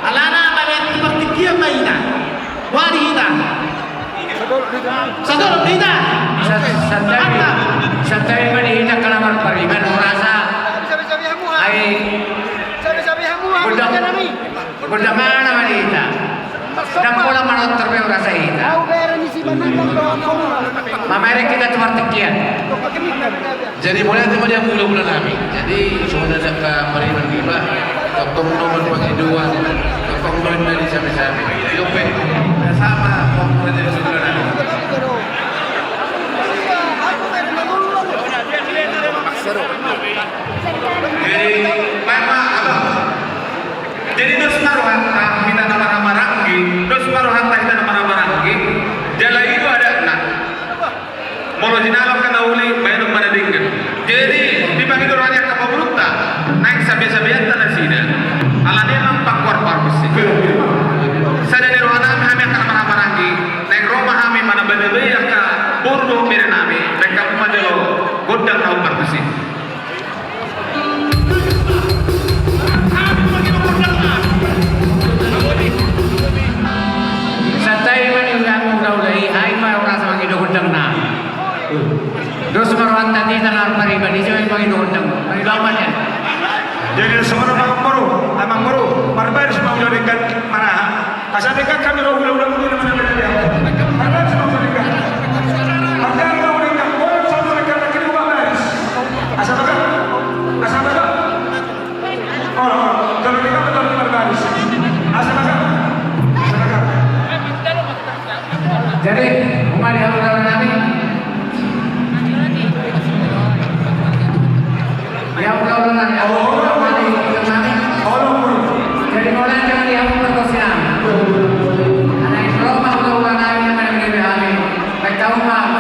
Alana baen tu partingkian ma hita. Boha di hita. Sadolok di hita. Sa-, santabi. Mantap. Santabi ma di hita angka na marpariban, hurasa. Ai. Gondang, gondang na ma di hita. Ndang pola manortor be hurasa hita. Mamereng hita tu partingkian. Jadi, mauliate ma di hamu hula-hula nami. Jadi, songon na dapot pariban niba, tongtong do marpangidoan, tongtong do ninna di same-same. Io pe, sama, tongtong do di hula-hula nami. Jadi, baen ma, abang. Jadi, dos ma rohanta hita na marhahamaranggi, dos ma rohanta hita na marhahamaranggi, jala i do adatna. Molo jinalo angka na uli, baenon ma na denggan. Jadi, dipangido roha ni angka paborunta, naeng sabe-sabeanta nasida, alani i ma pangkuar parpisi. Sada ni roha nami hami angka na marhahamaranggi, naeng ro ma hami manambai-nambai angka boru dohot bere nami, baen hamu ma jolo gondang na umparpisi. Santabi ma di hami hula-hula i, ai ma hurasa mangido gondangna. Dos ma rohanta di hita na marpariban, ise ma mangido gondang. Mangido aman ya. Jadi songon i ma amang boru, amang boru, marbaen ma hula denggan maraha. Asa denggan hami ro hula-hula muna na manang na gabe. Marbaris ma hula denggan. Marbaris ma hula denggan. Boru sama denggan lagi di rumah baris. Asa baga. Asa baga. Olo, olo. Kalau denggan betul marbaris. Asa baga. Asa baga. Jadi, umat di hula-hula nami. Ia hula-hula nami, hula-hula nami. Jadi, mulai dengan ia hula-hula nami. Anak Roma hula-hula nami, nama nami nami. Baik, tahu, Pak.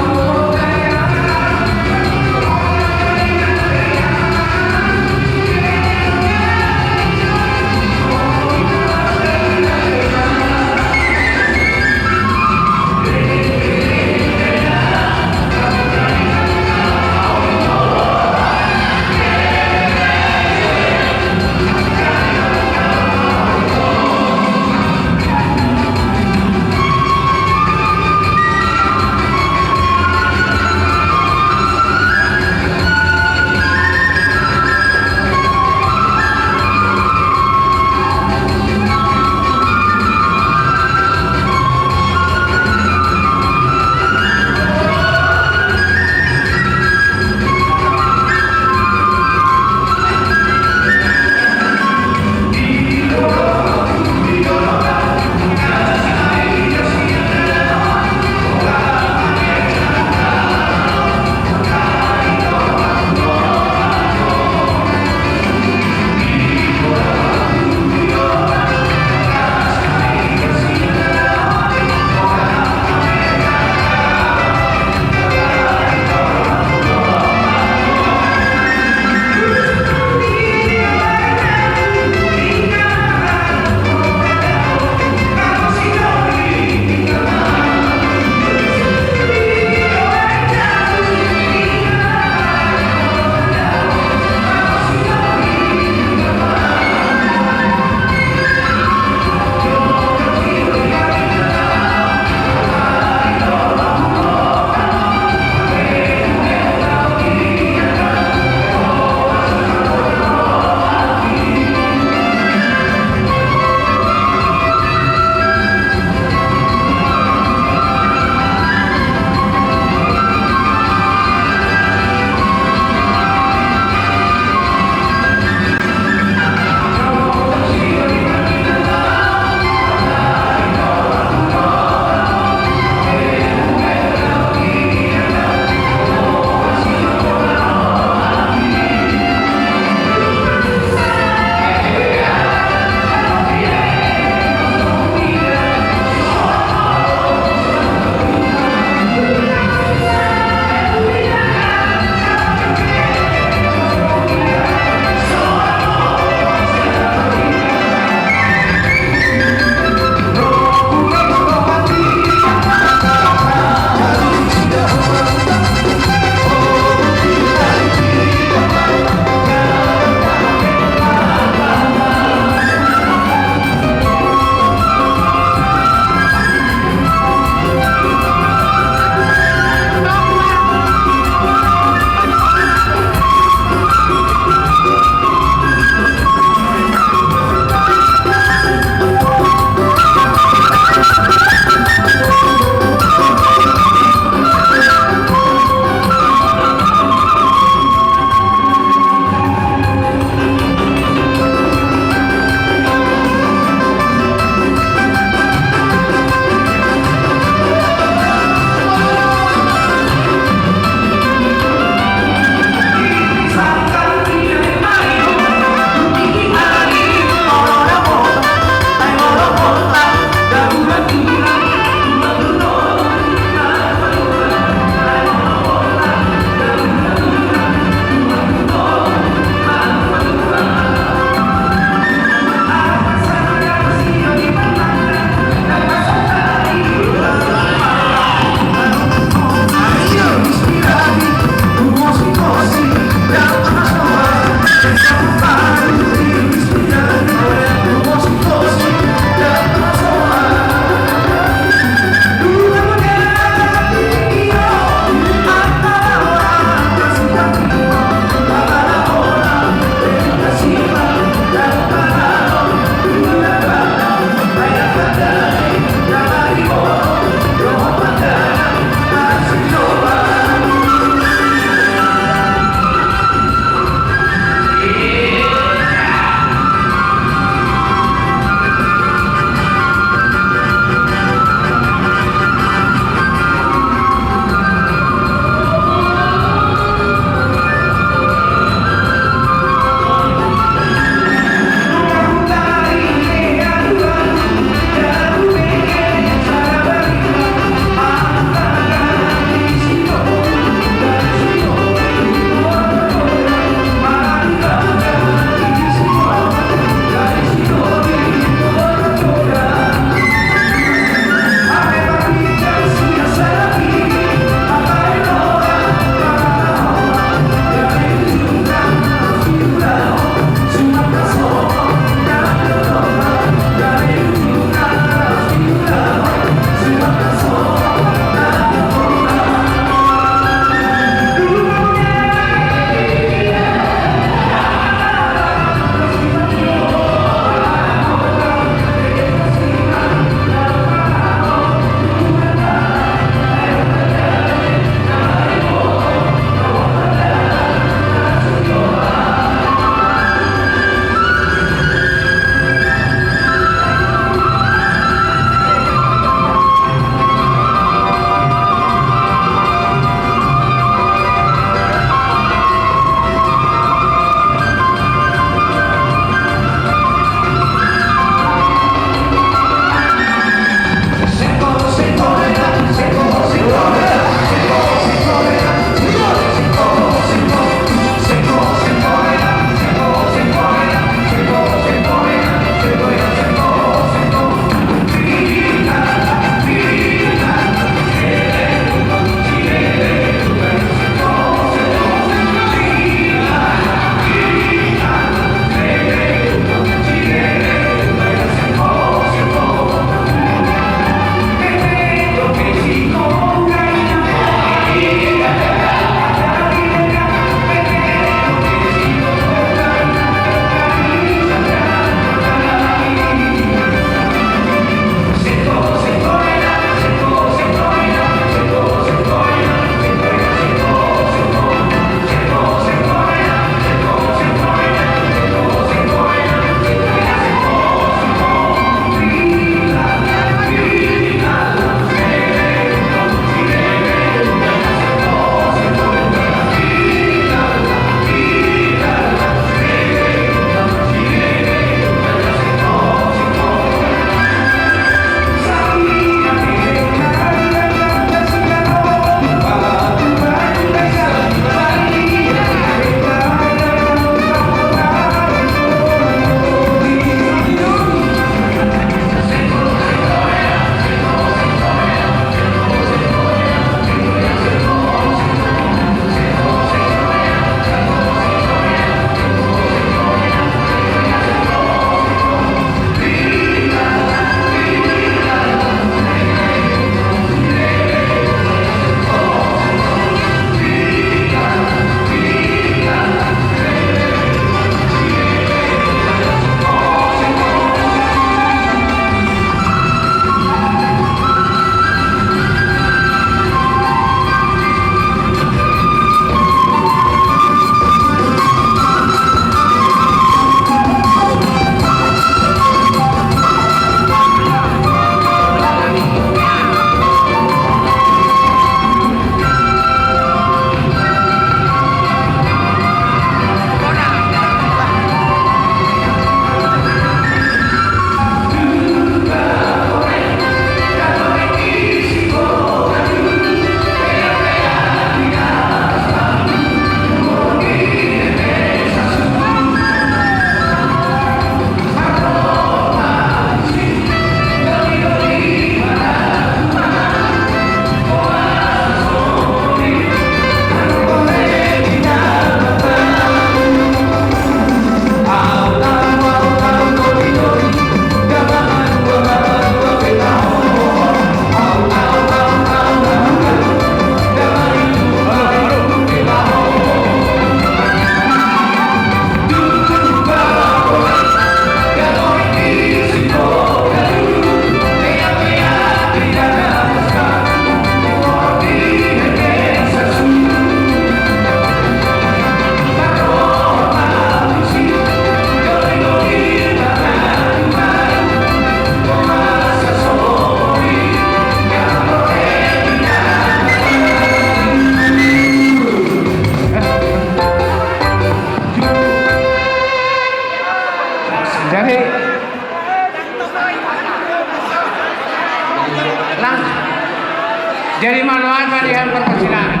Jadi, mauliate ma di hami pargonsi nami.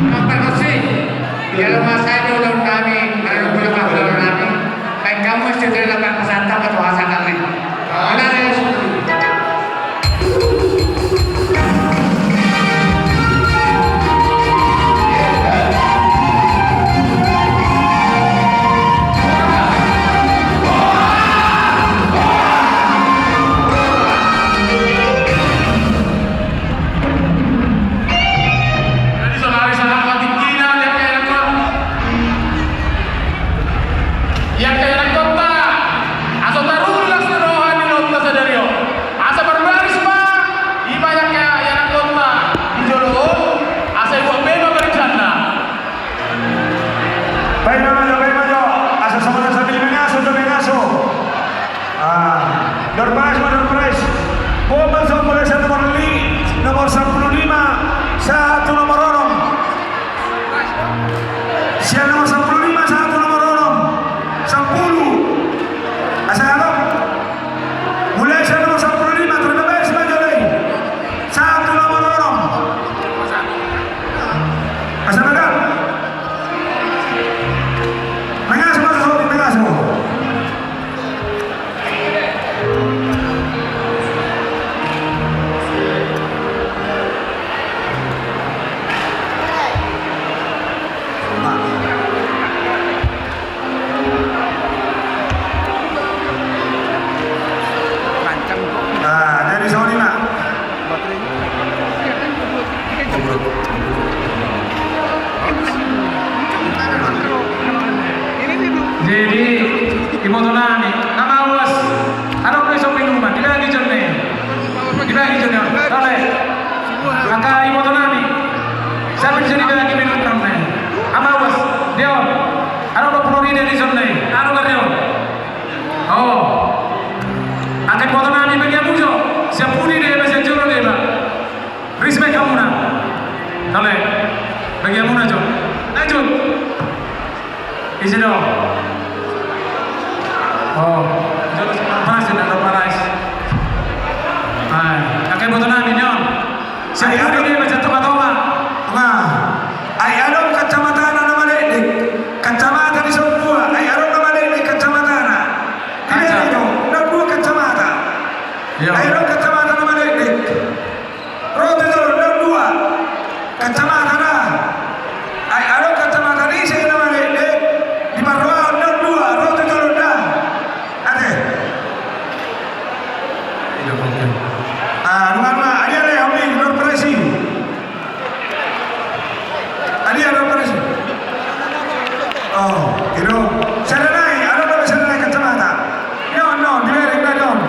Amang pargonsi, jalo ma sai do ulaon nami, molo tung jalo ma ulaon nami, baen hamu ma sititi na pasantapan tu hasangap nami. Mauliate. Jadi sonari sahat ma tingkina di angka ianakhon, di angka ianakhonta, asa taruli las ni roha ni ulaonta sadari on. Asa marbaris ma, i ma angka ianakhonta di jolo on, asa ibuat be ma barisanna. Baen ma jo, baen ma jo. Asa songon na sambil mengaso jo, mengaso. Ah, door prize ma, door prize. Boban so, mulai sian nomor li-, nomor sampulu lima sahat tu nomor onom. Sian nomor sampulu lima sahat tu nomor onom. Sampulu. Asa adong. Mulai sian nomor sampulu lima, terima kasih, Bang Jolai. Sahat tu nomor onom. Asa bagan. Mengaso, mengaso, mengaso. Nah, jadi songon i ma. Jadi, iboto nami, na mauas, adong do dison minuman, dibagi jo on. Dibagi jo on. Tole. Angka iboto nami, sahat dison dibagi minuman. Na mauas, dia on. Adong do pulu ride dison, adong do dia on. Oh. Angka iboto nami, bagi hamu jo. Sian pudi do iba, sian jolo do iba. Respect hamuna. Tole. Bagi hamuna jo. Lanjut. Isi do. Oh. Jolo, paras, jolo, paras. Ai, angka iboto nami, ni on. Sian pudi do iba, sian tonga-tonga. Nah. Ai adong kacamatana na madekdek. Kacamata di son dua. Ai adong na madekdek kacamatana. Kaca. Ai adong, na dua kacamata. Iya. Ai adong kacamata na madekdek. Ro tu jolo, na dua kacamata na. Ai adong kacamata ni ise na madekdek. Di parrohaon na dua, ro tu jolo na. Ate. Iya, oke. Ah, dua, dua. Adi, adi, oke, door prize. Adi, adi, adi. Oh, i do. Sada nai, adong do sada nai kacamata. Ni on, ni on, dibereng, ni on.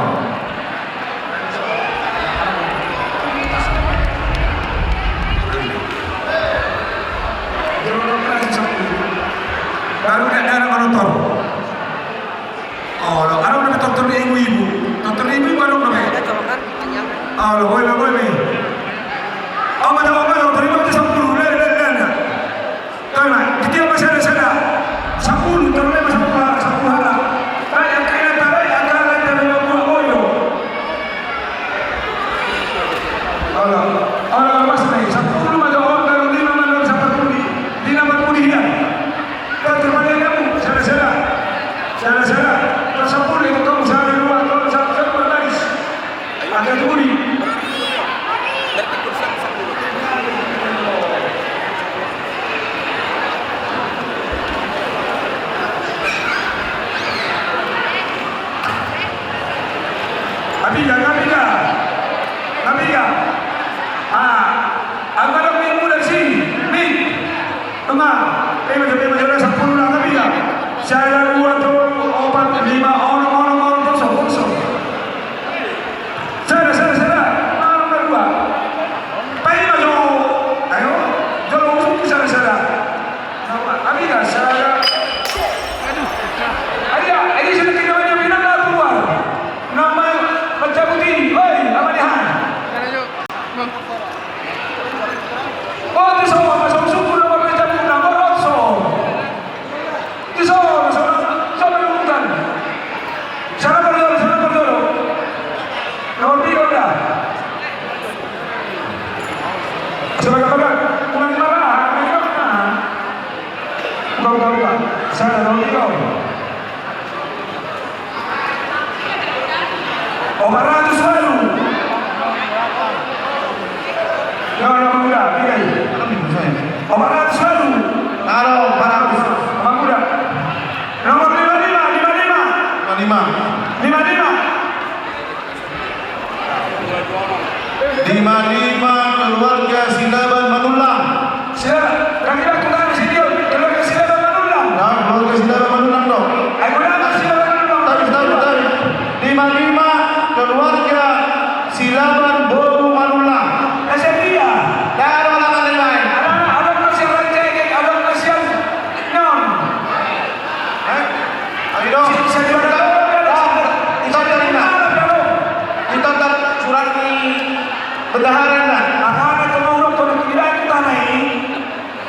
Baru dia, dia manonton. Olo, adong dope tortor ni ibu-ibu. Tortor ni ibu-ibu adong dope. Olo, boi be, boi be. Oma, oma, oma, terima kasih sampulu. Le, le, le, le. Tole ma, di dia ma sada, sada. Sampulu, tole ma sampulu halak, sampulu halak. Baen angka inanta, baen angka inanta, baen angka inanta, boi do. Olo, olo, pas ma i, sampulu ma jo on, baru lima ma on, sampulu. Lima ma on, pudi hian. Kan terpalai kamu, sada, sada. Sada, sada. Terus sampulu, itu kamu sada, dua, tolu, sada, sada, baris. Angka tu pudi. Apiga, apiga. Apiga. Ah, angka dok ni muda si, ni. Tengah. Eh, macam, eh, macam sampulu na, apiga. Sada, dua, tolu, opat, lima, onom, onom, onom, kosong, kosong. Sada, sada, sada. Onom na dua. Paima jo. Ayo. Jolo usuk sada, sada. Apiga, sada. Apiga, apiga, sada, sada, sada, sada, sada. Nama, macam ni. Oi, apa ni, ha? Oti so, masa usuk, nama, macam ni, nama, oti so. Di son, son, son, son, son. Sana parjolo, sana parjolo. Nomor piga, Onda? Tau, tau, tau. Sada, dua, tiga. Opat ratus walu. Yo, nomor muda, tiga i. Opat ratus walu. Halo, opat ratus. Nomor muda. Nomor lima lima, lima lima. Lima lima. Lima lima. Lima lima, keluarga Silaban Manullang. Silaban, kami lakukan video, keluarga Silaban Manullang. Nah, keluarga Silaban Manullang dong. Ayo, keluarga Silaban Manullang. Tarik, tarik, tarik. Lima lima, keluarga Silaban boru Manullang. Kasih dia. Dah, ada mana, mana, mana? Ada, ada kasih rancak, ada kasih non. Eh, ayo dong. Bisa, bisa juara. Ita dari mana? Ita dari surat ni bendahara na. Aha, na, kamu dong, kalau tidak, kita naik.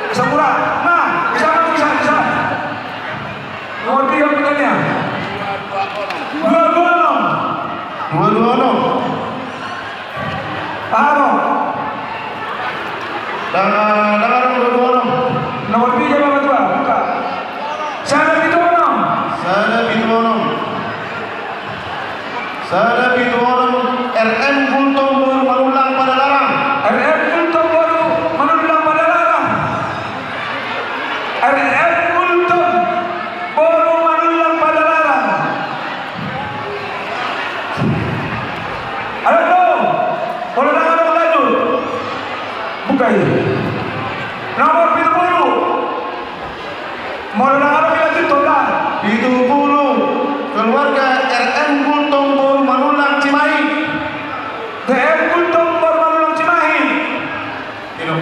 Bisa murah. Nah, bisa, bisa, bisa. Nomor tiga pertanyaan. Dua dua enam. Dua dua enam. Aha do? Dang, dang adong dua dua enam. Nomor tiga, Bapak Tua, buka. Sada pitu onom. Sada pitu onom. Sada pitu onom, R M Gultom boru Manullang Padalarang. R M Gultom boru Manullang Padalarang. R M Gultom boru Manullang Padalarang. Adong do, molo dang adong lanjut. Buka i. Nomor pitu pulu. Molo dang adong, lanjut, tolong. Pitu pulu. Keluarga R M Gultom boru Manullang Cimahi. R M Gultom boru Manullang Cimahi. Ino.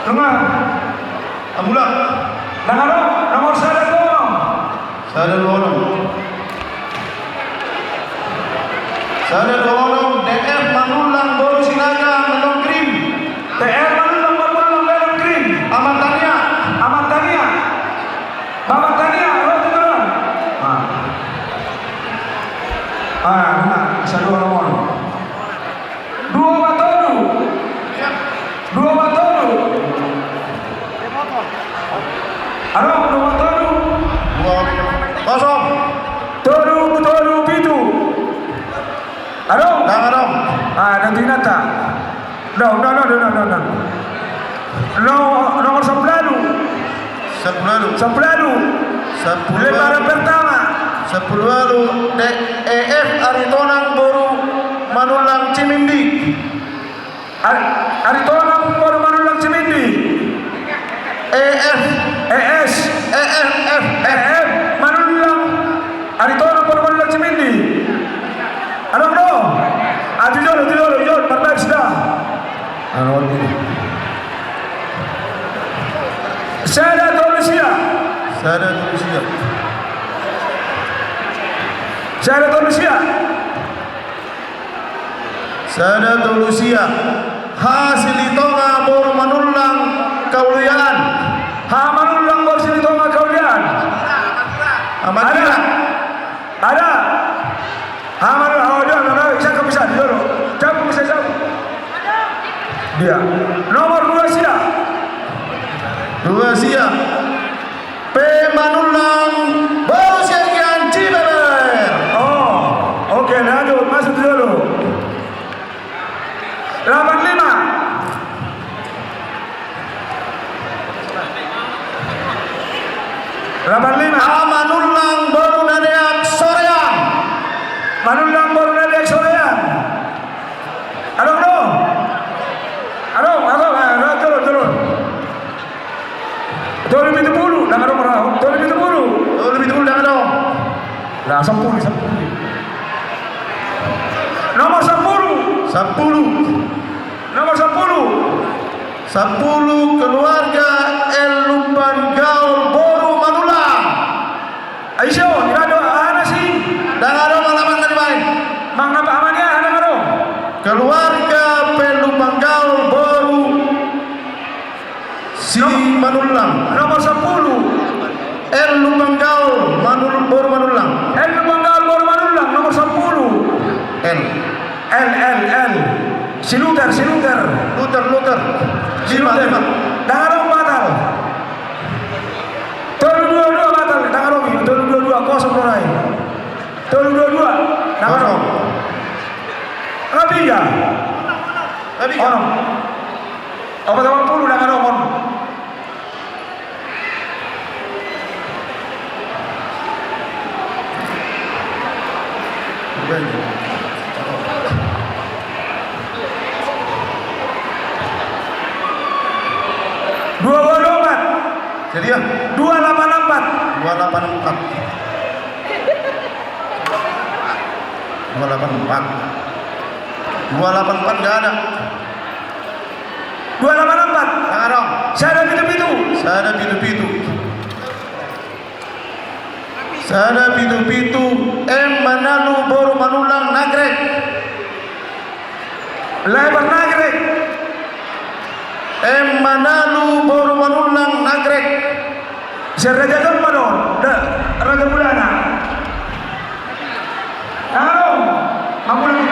Tengah. Ambulan. Dang adong, nomor sada dua onom. Sada dua onom. Sada dua onom, D F Manullang boru Sinaga, Melon Green. D F Manullang boru Manullang, Melon Green. Amat Tania. Amat Tania. Amat Tania, ro tu dalam. Ah. Ah, na, sada dua onom. Dua opat tolu. Dua opat tolu. Adong, dua opat tolu. Dua kosong. Tolu tolu pitu. Adong? Dang adong. Ah, nanti nata. Dong, dong, dong. No-, nomor sampulu ualu. Sampulu ualu. Sampulu ualu. Sampulu ualu. Lembaran pertama. Sampulu ualu, D E F Aritonang boru Manullang Cimindi. Ar-, Aritonang boru Manullang Cimindi. E F. E S. E F, F, F. E F Manullang. Aritonang boru Manullang Cimindi. Adong do? Ah, tu jolo, tu jolo, jolo, marbaris da. Anu, anu. Sada tolu sia. Sada tolu sia. Sada tolu sia. Sada tolu sia. H Silitonga boru Manullang Kauliaan. H Manullang boru Silitonga Kauliaan. Amat Ira. Ada. Ada. H Manullang, oh, dia, dia, dia, bisa, bisa, dia, dia. Jauh, bisa, jauh. Dia. Nomor dua sia. Dua sia. P Manullang, boru Siagian, Cibeber. Oh, oke, lanjut, masuk dulu. Delapan lima. Delapan lima. H Manullang boru Nadeak Soreang. Manullang boru Nadeak Soreang. Adong do? Adong, adong, adong, turun, turun. Tolu pitu pulu, dang adong, adong. Tolu pitu pulu. Tolu pitu pulu, dang adong. Nah, sampulu, sampulu. Nomor sampulu. Sampulu. Nomor sampulu. Sampulu, keluarga L Lumban Gaol boru Manullang. Aiso, di mana do, aha na si? Dang adong, alaman na di baen. Mang na pahamania, aha na adong? Keluarga P Lumban Gaol boru Si Manullang. Nomor sampulu. L Lumban Gaol, Manul-, boru Manullang. L Lumban Gaol boru Manullang, nomor sampulu. L. L, L, L. Si Luther, si Luther. Luther, Luther. Si Lima, Luther. Lima. Dang adong, batal. Kosong. Nga piga? Nga piga? Onom. Opat onom pulu na nga onom. Dua pulu opat. Jadi ya. Dua lapan empat. Dua lapan empat. Dua lapan empat. Dua lapan empat nggak ada. Dua lapan empat. Nggak ada. Sada pitu pitu. Sada pitu pitu. Sada pitu pitu, M Manalu boru Manullang Nagrek. Lae Parnagrek. M Manalu boru Manullang Nagrek. Sian Raja Jolma do, da, Raja Bulana. Alo, Manullang